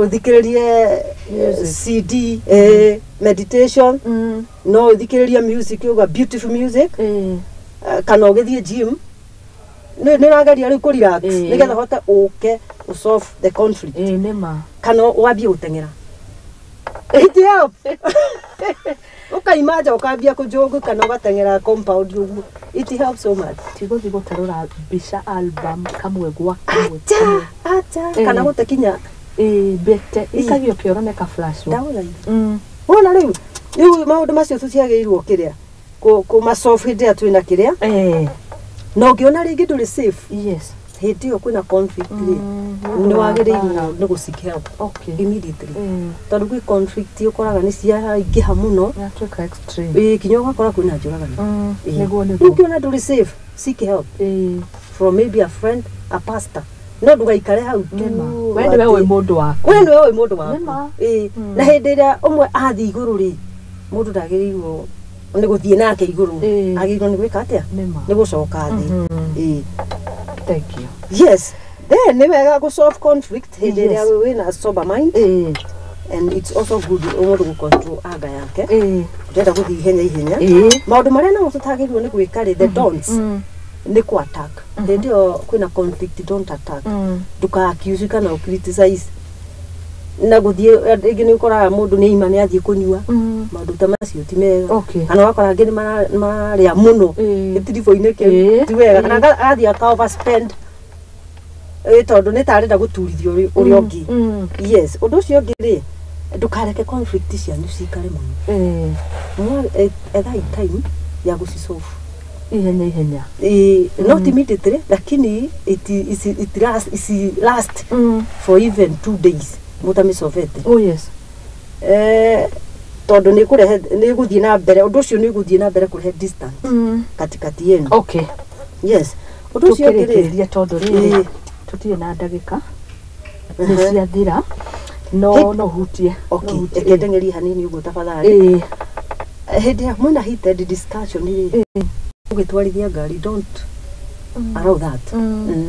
ũthikĩrĩrie Music. CD, meditation, no ũthikĩrĩrie music, uga beautiful music, kana ũgĩthiĩ gym, nĩ ũrageria rĩu kũ relax, nĩgetha ũhote ũke ũsolve the conflict. Ĩĩ, nĩma. Kana wambie gũteng'era, it help, ũkaima nja ũkambia kũjũgũ kana ũgateng'era compound ũguo, it helps so much. Tigũthiĩ gũtarũra mbica album kamwe gwa kamwe. Acha. Kamwe. Acha. Kana gũte kinya. Ĩĩ, mbete ikagio kĩoro nĩ ka flash. Ndagũthaitha. Wona rĩu maũndũ macio tũtiagĩrĩirwo kĩrĩa kũmasolve hĩndĩ ĩrĩa twĩna kĩrĩa, na ũngĩona rĩngĩ ndũrĩ safe hĩndĩ ĩyo kwĩna conflict rĩ, nĩ wagĩrĩirwo nĩ gũ seek help immediately, tondũ gwĩ conflict ũkoraga nĩ ciaingĩha mũno. Yatuĩka extreme. Ĩĩ, kinya ũgakora kwĩna njũragano. Ĩĩ. Nĩguo, Rĩu nĩguo. ũngĩona ndũrĩ safe, seek help from maybe a friend, a pastor, no ndũgaikare hau tu. Nĩma, we nĩwe ũĩ mũndũ waku. We nĩwe ũĩ mũndũ waku. Nĩma. Ĩĩ. Na hĩndĩ ĩrĩa ũmwe athiĩ igũrũ rĩ, mũndũ ndagĩrĩirwo nĩ gũthiĩ nake igũrũ. Agĩrĩirwo nĩ gwĩka atĩa? Nĩma. Nĩ gũcoka thĩ. Ĩĩ. Thank you. Yes, then nĩ wega gũ solve conflict hĩndĩ ĩrĩa wĩna sober mind. And it's also good mũndũ gũ-control anga yake. Ndĩrenda gũthiĩ ihenya ihenya. Maũndũ marĩa namo tũtagĩrĩirwo nĩ gwĩka rĩ, the don'ts, nĩ kũ attack. Hĩndĩ ĩyo kwĩna conflict, don't attack. Ndũka accuse kana ũ criticize na gũthiĩ rĩngĩ nĩ ũkoraga mũndũ nĩ aima nĩ athiĩ kũnyua. Maũndũ ta macio ti mega. Kana ũgakora angĩ nĩ mararĩa mũno gĩtiribũ-inĩ kĩu, ti wega. Kana agathiĩ aka overspend, tondũ nĩ ta arenda gũturithia ũrĩa ũngĩ. Yes, ũndũ ũcio ũngĩ rĩ, ndũkareke conflict cianyu cikare mũno. Ethai time ya gũcisolve Ihenya ihenya. Not immediately, lakini it last for even 2 days mũtamĩsolvete. Oh yes. Tondũ nĩ kũrehe, nĩ gũthiĩ na mbere, ũndũ ũcio nĩ gũthiĩ na mbere kũrehe distance katikati yenu. Yes, ũndũ ũcio ũngĩ rĩ, Tũkĩrĩkĩrĩria, tondũ rĩrĩ tũtirĩ na ndagĩka, nĩ ciathira, no no hutie. Okay, No hutie. Reke ndeng'erie hanini ũguo tafadhali. Hĩndĩ ĩrĩa mwĩna heated discussion rĩ, ũgĩtwarithia ngari, don't allow that.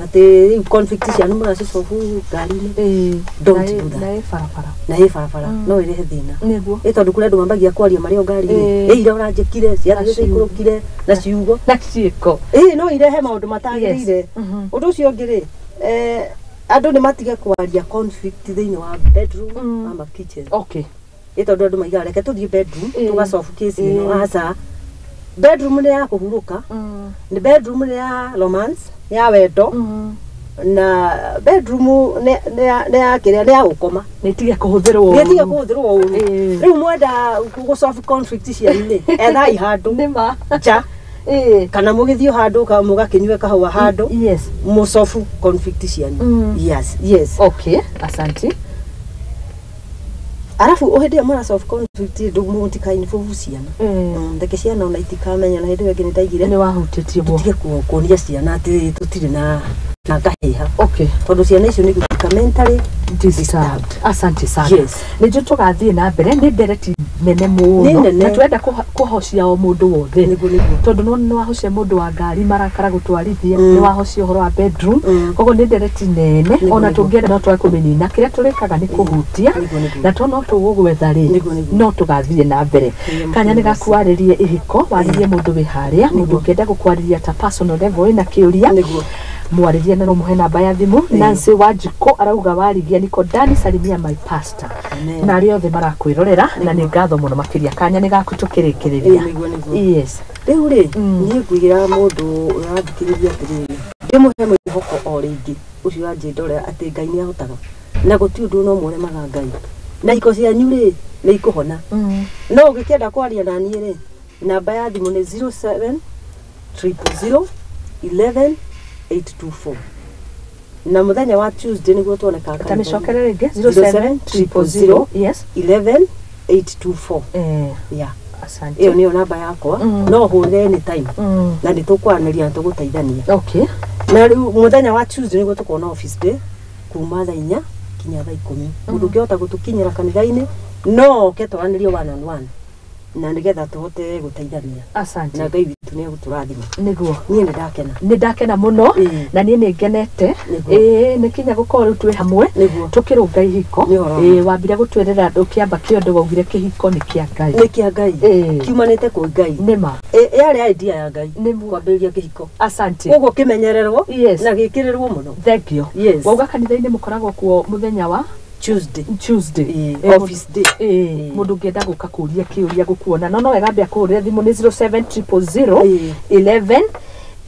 Atĩ rĩu conflict cianyu mũracisolve ngari-inĩ. Don't do that. Na ĩ barabara. Na ĩ barabara no ĩrehe thĩna. Ĩ tondũ kũrĩ andũ mambagia kwaria marĩ o ngari-inĩ. Ĩ ira ũranjĩkire ciathiĩ Na ciugo. ciikũrũkire na ciugo. Na ciĩko. Ĩ no irehe maũndũ matagĩrĩire. Ũndũ ũcio ũngĩ rĩ, andũ nĩ matige kwaria conflict thĩinĩ wa bedroom ama kitchen. Ĩ tondũ andũ maigaga reke tũthiĩ bedroom tũgasolve case ĩno. Aca, bedroom nĩ ya kũhurũka, nĩ bedroom nĩ ya romance, nĩ ya wendo, na bedroom nĩ ya kĩrĩa, nĩ ya gũkoma. Nĩ tige kũhũthĩrwo Nĩ tige ũru. Kũhũthĩrwo ũru. Rĩu mwenda gũsolve conflict cianyu rĩ, ethai handũ Nĩ ma. nja kana mũgĩthiĩ handũ mũgakĩnyue kahũa handũ, mũsolve conflict cianyu. Yes. Okay, asante. Arabu hĩndĩ ĩyo mũrasolve conflict, mũtika involve ciana. Reke ciana ona itikamenya. Na hĩndĩ ĩyo ĩngĩ nĩ ndaigire Nĩ wahutĩtie bo. Tũtige kuonia ciana atĩ tũtirĩ na ngahĩha, tondũ ciana icio nĩ gũtuĩka mentally disturbed. Asante sana. Nĩ njũ tũgathiĩ na mbere, nĩ ndereti nene Nĩ mũno nene. na twenda kũhocia o mũndũ wothe, Nĩguo. tondũ nĩ wahocia mũndũ wa ngari marakara gũtwarithia, nĩ wahocia ũhoro wa bedroom. Koguo nĩ ndereti nene. Ona tũngĩenda no twage kũmĩnina, kĩrĩa tũrĩkaga nĩ kũhutia. Nĩguo. Na to no tũgũgwetha rĩ, Nĩguo. no tũgathiĩ na mbere. Kanya nĩ gakuarĩrie ihiko, warĩrie mũndũ wĩ harĩa, mũndũ ũngĩenda gũkwarĩria ta personal level ĩna kĩũria, mwarĩrie na no mũhe namba ya thimũ. Nancy Wanjikũ arauga warigia niko ndani, salimia my pastor. Amen. Na arĩa othe marakwĩrorera, na nĩ ngatho mũno makĩria. Kanya nĩ gaku tũkĩrĩkĩrĩria. Nĩguo. Rĩu rĩ, niĩ ngwĩra mũndũ ũrathikĩrĩria atĩrĩrĩ, ndĩmũhe mwĩhoko o rĩngĩ ũcio wa njĩndore atĩ Ngai nĩ ahotaga na gũtirĩ ũndũ no mũremaga Ngai, na iko cianyu rĩ, nĩ ikũhona. No ũngĩkĩenda kwaria na niĩ rĩ, namba ya thimũ nĩ 07 000 11 824, na mũthenya wa Tuesday nĩguo tuonekaga Ta mĩcokere rĩngĩ. 07 07000, yes. 11 824. Yeah. Asante. Ĩyo nĩyo namba yakwa. No hũrĩre anytime na nĩ tũkwaranĩria na tũgũteithania. Na rĩu mũthenya wa Tuesday nĩguo tũkorwo na office day kuma thaa 4 kinya thaa 10. Mũndũ ũngĩhota gũtũkinyĩra kanitha-inĩ no oke twaranĩrie one on one na nĩgetha tũhote gũteithania. Asante. Na Ngai witũ nĩ egũtũrathima. Niĩ nĩ ndakena. Nĩ ndakena mũno. Na niĩ nĩ ngenete. Ĩĩ, nĩ kinya gũkorwo rĩu twĩ hamwe tũkĩrũnga ihiko. Nĩ ũhoro wa Ĩĩ, wambire gũtwĩrĩra ũkĩamba kĩondo, waugire kĩhiko nĩ kĩa Ngai. Nĩ kĩa Ngai. Kiumanĩte kwĩ Ngai. Nĩ ma. Yarĩ idea ya Ngai kwambĩrĩria kĩhiko. Asante. Koguo kĩmenyererwo na gĩkĩrĩrwo mũno. Thank you. Yes. Wauga kanitha-inĩ mũkoragwo kuo mũthenya wa Tuesday. Tuesday. Office day. Mũndũ ũngĩenda gũka kũria kĩũria, gũkuona, no wega ambia kũhũrĩra thimũ nĩ 07 000 11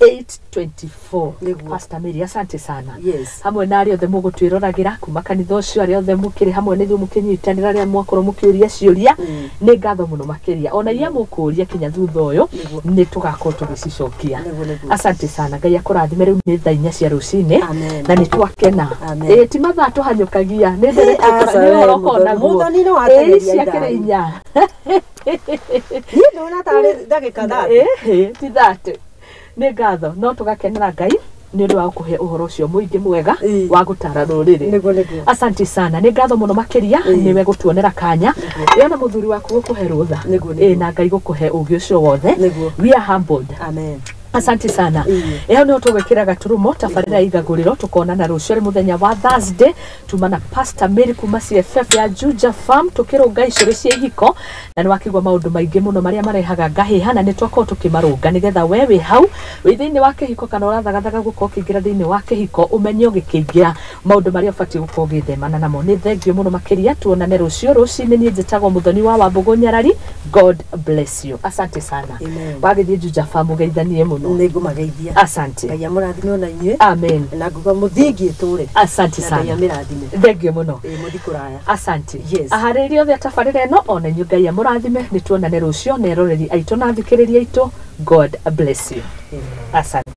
824. Pastor Mary, asante sana. Hamwe na arĩa othe mũgũtwĩroragĩra kuma kanitha ũcio, arĩa othe mũkĩrĩ hamwe na ithuĩ mũkĩnyitanĩra, arĩa mwakorwo mũkĩũria ciũria, nĩ ngatho mũno makĩria. Ona iria mũkũria kinya thutha ũyũ, nĩ tũgakorwo tũgĩcicokia. Nĩguo. Asante sana, Ngai akũrathime. Rĩu nĩ thaa 4 cia rũcinĩ. Amen. Na nĩ twakena. Amen. Ĩĩ, ti mathaa tũhanyũkagia, nĩ ndereti Aca, nĩ we, ũhoro ũkoragwo naguo. Mũthoni nĩ watengeria Ĩĩ, ciakĩrĩ ithaa. 4. Niĩ ndona tarĩ ndagĩka 30. Ĩhĩ, ti 30. Nĩ ngatho, no tũgakenera Ngai nĩ ũndũ wa gũkũhe ũhoro ũcio mũingĩ mwega wa gũtara rũrĩrĩ. Nĩguo. Asante sana, nĩ ngatho mũno makĩria. Nĩwe gũtuonera kanya ĩyo na mũthuri waku gũkũhe rũtha. Nĩguo. Ĩĩ, na Ngai gũkũhe ũgĩ ũcio wothe. Nĩguo. We are humbled. Amen. Asante sana. Ĩĩ. Ĩyo nĩyo tũgwĩkĩra gaturumo tabarĩra ya igagũrĩro, tũkonana rũciũ arĩ mũthenya wa Thursday. Tuma na Pastor Mary kuma CFF ya Juja Farm tũkĩrũnga icũrĩ cia ihiko, na nĩ wakĩigua maũndũ maingĩ mũno marĩa marehaga ngahĩha, na nĩ twakorwo tũkĩmarũnga nĩgetha we wĩ hau wĩ thĩinĩ wa kĩhiko kana ũrathagathaga gũkorwo ũkĩingĩra thĩinĩ wa kĩhiko, ũmenye ũgĩkĩingĩra maũndũ marĩa ũbatiĩ gũkorwo ũgĩthemana namo. Nĩ thengio mũno makĩria, tuonane rũciũ rũcinĩ. Niĩ njĩtagwo Mũthoni wa Wambũgũ Nyarari. God bless you. Asante sana. Amen. Wagĩthiĩ Juja Farm ũgeithanie mũno. Nĩ ngũmageithia. Asante. Ngai amũrathime ona inyuĩ. Amen. Na nguga mũthingi ĩtũre. Asante Na Ngai sana. amĩrathime. Thengio mũno. Ĩ, mũthi kũraya. Asante. Yes. Aharĩrĩria othe a tabarĩra ĩno, ona inyuĩ Ngai amũrathime. Nĩ tuonane rũciũ na eroreri aitũ na athikĩrĩria aitũ. God bless you. Amen. Asante.